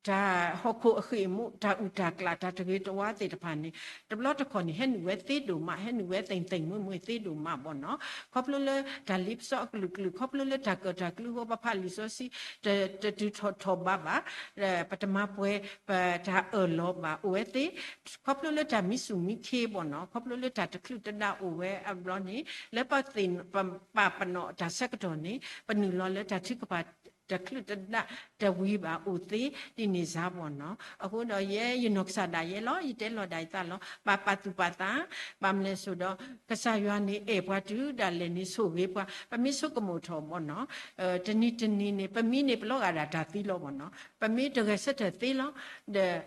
တၢ်ဟီၣ်ခိၣ်အဃံၢ်အမူး, တၢ်အုၣ်တၢ်ကျၢ်, တၢ်တဂ့ၤတဝါသ့ၣ်တဖၣ်န့ၣ် တဘျီတခီၣ်န့ၣ် ဟဲနုာ်ဝဲသ့ဒိၣ်မး, ဟဲနုာ်ဝဲသ့ၣ်သ့ၣ်မုၢ်မုၢ်သ့ဒိၣ်မးဘၣ်နီၤ. ခီဖျိလၢတၢ်လ့ပစီအကလုာ်ကလုာ်, ခီဖျိလၢတၢ်ကၢၣ်တၢ်ကျူအဃိ ပဖးလံာ်စီဆှံ တတုၤထီၣ်ထီၣ်ဘးဘၣ်, ပတမၤပှဲၤ ပတၢ်အၢၣ်လီၤဘၣ်အိၣ်ဝဲသ့, ခီဖျိလၢတၢ်မံဆူၣ်မံခ့ဘၣ်နီၤ, ခီဖျိလၢတၢ်တချုးတဒါအိၣ်ဝဲအဘျီန့ၣ် လၢပသ့ၣ်ပပာ်ပနီၣ်တၢ်ဆၢကတီၢ်န့ၣ် ပနုာ်လီၤလၢတၢ်ထုကဖၣ် တချုးတဒါတဝံၤဘၣ်အိၣ်သ့ ဒ်န့ၣ်စါဘၣ်နီၤ. အဃိဒီးယဲယနီၢ်ကစၢ်ဒၣ်ယဲလီၤ, ယတဲလီၤဒၣ်ယသးလီၤ, ဘၣ်ပာ်သူၣ်ပာ်သး, ဘၣ်မနုၤလဲၣ်အဃိဒီး ကစၢ်ယွၤန့ၣ်အဲၣ်ပှၤတုၤဒၣ်လဲာ်န့ၣ် ဆိၣ်ဂ့ၤပှၤ, ပမ့ၢ်ဆိကမိၣ်ထီၣ်ဘၣ်နီၤ, တနံၤတနံၤန့ၣ် ပမံန့ၣ် ပလီၤဂာ်ဒၣ်တၢ်သံလီၤဘၣ်နီၤ, ပမ့ၢ်တဂဲၤဆၢထၢၣ်သ့လီၤ, ဒီး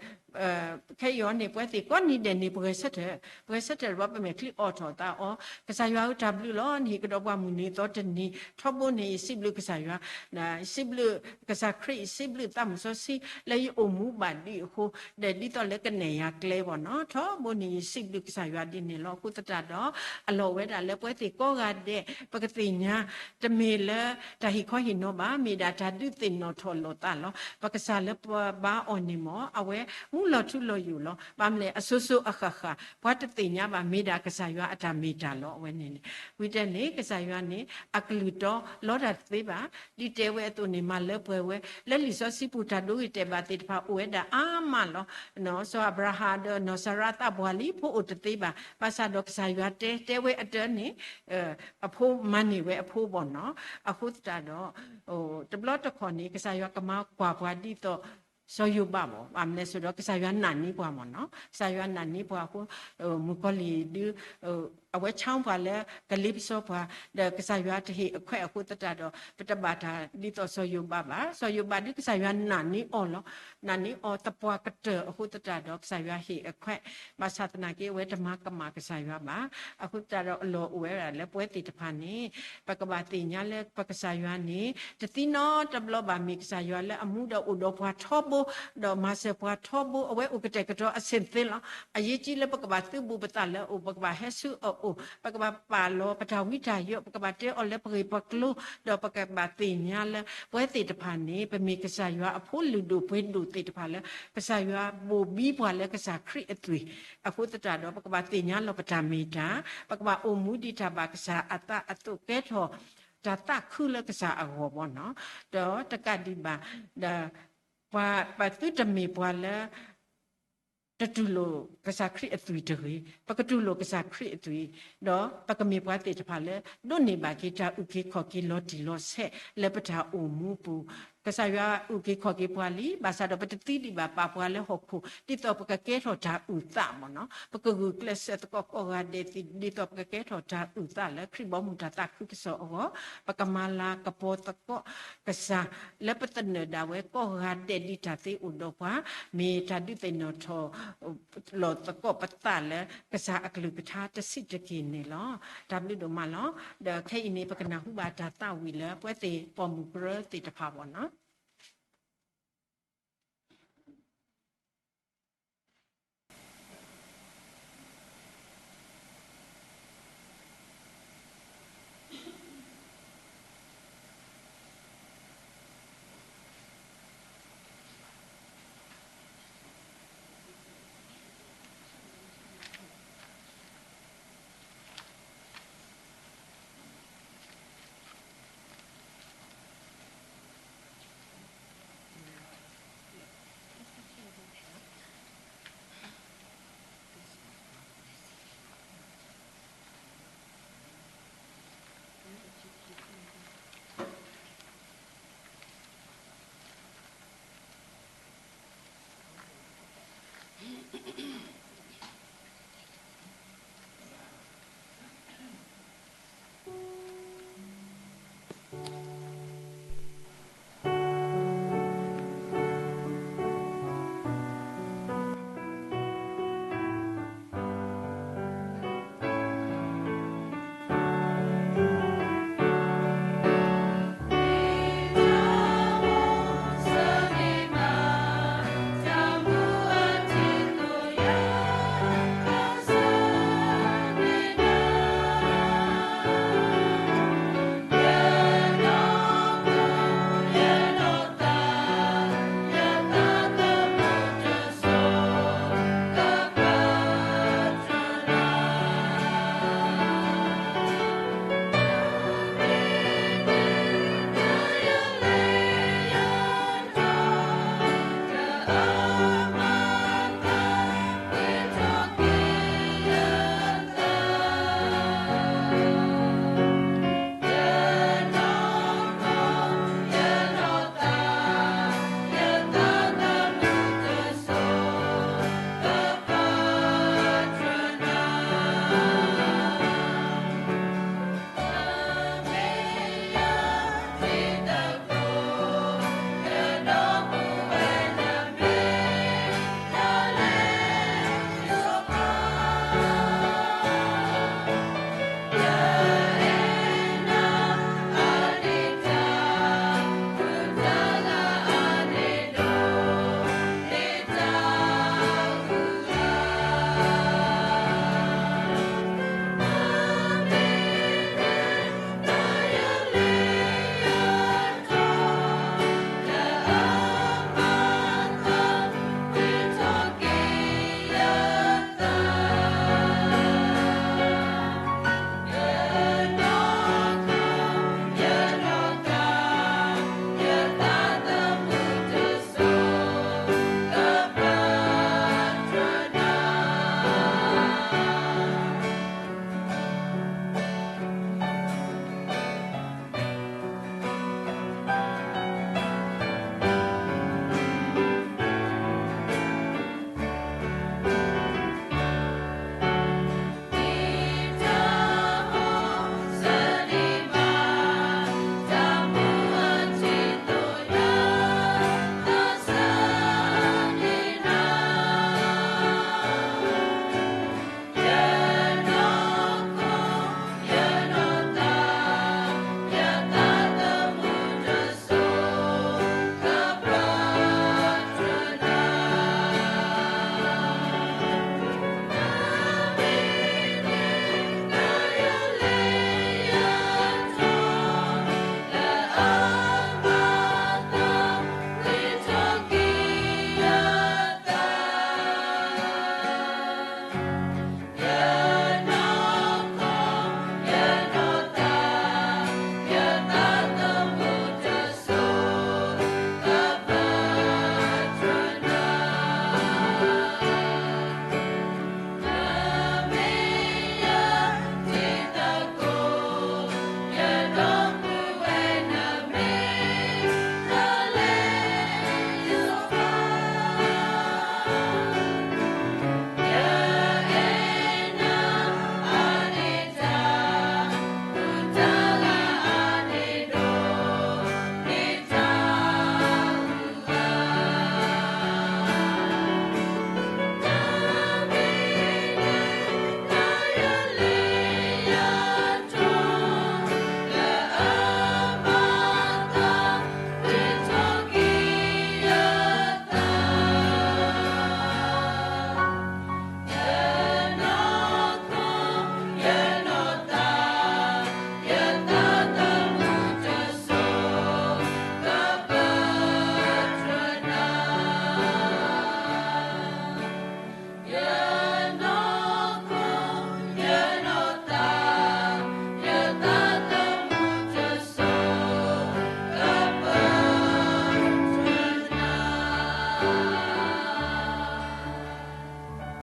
ခဲအံၤအီၤန့ၣ် ပဝဲသ့ၣ်ကိးနံၤဒဲးန့ၣ် ပဂဲၤဆၢထၢၣ်, ပဂဲၤဆၢထၢၣ်တဘျီ ပမဲာ်ချံအီၣ်ထီၣ်သးအီၤ, ကစၢ်ယွၤဧၢတၢ်ဘျုးလီၤ, နဟ့ၣ်ကဒီးပှၤမုၢ်နံၤအသီတနံၤ, ထီဘိန့ၣ် ယစံးဘျုးကစၢ်ယွၤ, ယစံးဘျုးကစၢ်ခရံာ်, ယစံးဘျုးသးမုၣ်စီဆှံ လၢယအိၣ်မူဘၣ်ဒံးအဃိ, ဒီးဒ်သိးလၢကနဲၣ်ယၤကျဲဘၣ်နီၤ, ထီဘိန့ၣ် ယစံးဘျုးကစၢ်ယွၤဒ်န့ၣ်လီၤ. အဃိသတးဒီး အလီၢ်ဝဲဒၣ်လၢပဝဲသ့ၣ်ကိးဂၤဒဲး ပကသ့ၣ်ညါ တမ့ၢ်လၢတၢ်ဟ့ၣ်ခီဟ့ၣ်နီၤဘၣ်, မ့ၢ်ဒၣ်တၢ်ဒုးသ့ၣ်နီၣ်ထီၣ်လိာ်သးလီၤ. ပကစၢ်လၢပဘါအီၤန့ၣ်မ့ၢ် အဝဲမူလီၤထူလီၤယိာ်လီၤ. ဘၣ်မနုၤလဲၣ် အစိၤစိၤအဃၣ်ဃၣ် ပှၤတသ့ၣ်ညါဘၣ် မ့ၢ်ဒၣ်ကစၢ်ယွၤအတၢ်မ့ၢ်တၢ်လီၤ. အဝဲန့ၣ်န့ၣ် ဝံၤတဲန့ၣ် ကစၢ်ယွၤန့ၣ် အကလုၢ်တီလီတၢ်တသ့ဘၣ်, ဒ်တဲဝဲအသိးန့ၣ် မၤလၢပှဲၤဝဲ လၢလံာ်စီဆှံပူၤ တၢ်ဒိဂ့ၤတဲာ်ဘၣ်သ့ၣ်တဖၣ်အိၣ်ဝဲဒၣ်အါမးလီၤ. စီၤအၤဘြၤဟၣ်ဒီးနီၢ်စၤရါသးပှၢ်လံ ဖိအိၣ်တသ့ဘၣ်. ဘၣ်ဆၣ်ဒီးကစၢ်ယွၤတဲ တဲဝဲအတၢန့ၣ် အဖိမၤန့ၢ်ဝဲအဖိဘၣ်နီၤ. အဃိသတးဒီး တဘျီတခီၣ်န့ၣ် ကစၢ်ယွၤကမၤကွၢ်ပှၤဒ်သိး စီၤယိၤဘးဘၣ်. ဘၣ်မနုၤလဲၣ်အဃိဒီး ကစၢ်ယွၤနာ်န့ၢ်ပှၤမ့ၢ်နီၤ. ကစၢ်ယွၤနာ်န့ၢ်ပှၤအဃိ မုၣ်ကီၤလံၢ်ဒုး အဝဲဆါပှၤလၢကလ့ပစီပှၤ, ဒီးကစၢ်ယွၤတဟ့ၣ်အခွဲးအဃိသတးဒီး ပတဘၣ်တၢ်ဒ်သိးစီၤယိၤဘးဘၣ်. စီၤယိၤဘးဒုးကစၢ်ယွၤနာ်န့ၢ်အီၤလီၤ. နာ်န့ၢ်အီၤသပှၢ်ကတၢၢ်အဃိသတးဒီး ကစၢ်ယွၤဟ့ၣ်အခွဲး, ဘၣ်ဆၣ်သနာ်က့ အဝဲတမၤကမၣ်ကစၢ်ယွၤဘၣ်. အဃိသတးဒီးအလီၢ်အိၣ်ဝဲဒၣ်လၢပဝဲသ့ၣ်တဖၣ်န့ၣ် ပကဘၣ်သ့ၣ်ညါလၢပကစၢ်ယွၤန့ၣ် တသံနီတဘျီဘၣ် မ့ၢ်ကစၢ်ယွၤလၢအမူဒီးအိၣ်ဒီးပှၤထီဘိ, ဒီးမၤစၢၤပှၤထီဘိ, အဝဲအိၣ်ကတဲာ်ကတီၤအဆ့ၣ်သ့လီၤ. အရေးကြီးလၢပကဘၣ်သုးဘူးပသးလၢအအိၣ်, ပကဘၣ်ဟဲဆူအအိၣ်, ပကဘၣ်ပာ်လီၤပတၢ်ဝံတၢ်ယိး, ပကဘၣ်တဲအီၤလၢပဂ့ၢ်ပကျိၤ, ဒီးပကဘၣ်သ့ၣ်ညါလၢ ပဝဲသ့ၣ်တဖၣ်န့ၣ် ပမ့ၢ်ကစၢ်ယွၤအဖိလုၢ်ဒိၣ်ပှ့ၤဒိၣ်သ့ၣ်တဖၣ်လၢ ကစၢ်ယွၤဘိၣ်ဘံပှၤလၢကစၢ်ခရံာ်အသွံၣ်, အဃိသတးဒီး ပကဘၣ်သ့ၣ်ညါလီၤပတၢ်မ့ၢ်တၢ်, ပကဘၣ်အိၣ်မူဒ်တၢ်ဘၣ်ကစၢ်အသးအသိး ကဲထီၣ်တၢ်သးခုလၢကစၢ်အဂီၢ်ဘၣ်နီၤ. ဒီးတကးဒံးဘၣ်, ဒီးပှၤပသုတမ့ၢ်ပှၤလၢ တတူၢ်လိာ်ကစၢ်ခရံာ်အသွံၣ်တဂ့ၤ, ပကတူၢ်လိာ်ကစၢ်ခရံာ်အသွံၣ်, ဒီးပကမ့ၢ်ပှၤသ့ၣ်တဖၣ်လၢ ဒိးန့ၢ်ဘၣ်က့ၤတၢ်အုၣ်က့ၤခီၣ်က့ၤလီၤတံၢ်လီၤဆဲးလၢပတၢ်အိၣ်မူပူၤ, ကစၢ်ယွၤအုၣ်က့ၤခီၣ်က့ၤပှၤလံ, ဘၣ်ဆၣ်ဒီးပတသံဒံးဘၣ်ပာ်ပှၤလၢဟီၣ်ခိၣ် ဒ်သိးပကကဲထီၣ်တၢ်အုၣ်သးမ့ၢ်နီၤ, ပကဂုာ်ကျဲးစၢးသကိးကိးဂၤဒဲး ဒ်သိးပကကဲထီၣ်တၢ်အုၣ်သးလၢခရံာ်ဘီမုၢ်တၢ်သးခုကစီၣ်အဂီၢ်, ပကမၤလၤကပီၤသကိးကစၢ် လၢပသနၢၣ်ဒၣ်ဝဲကိးဂၤဒဲးဒ်တၢ်သ့အိၣ်ဒီးပှၤ, မ့ၢ်တၢ်ဒုးသ့ၣ်နီၣ်ထီၣ် လီၤသကိးပသးလၢကစၢ်အကလုၢ်ကထါတဆံးတက့ၢ်န့ၣ်လီၤ. တၢ်ဘျုးဒိၣ်မးလီၤ. ဒီးခဲအံၤန့ၣ် ပကနၢ်ဟူဘၣ်တၢ်သးဝံၣ်လၢပဝဲသ့ၣ်ပိာ်မုၣ်ကရၢသ့ၣ်တဖၣ်ဘၣ်နီၤ.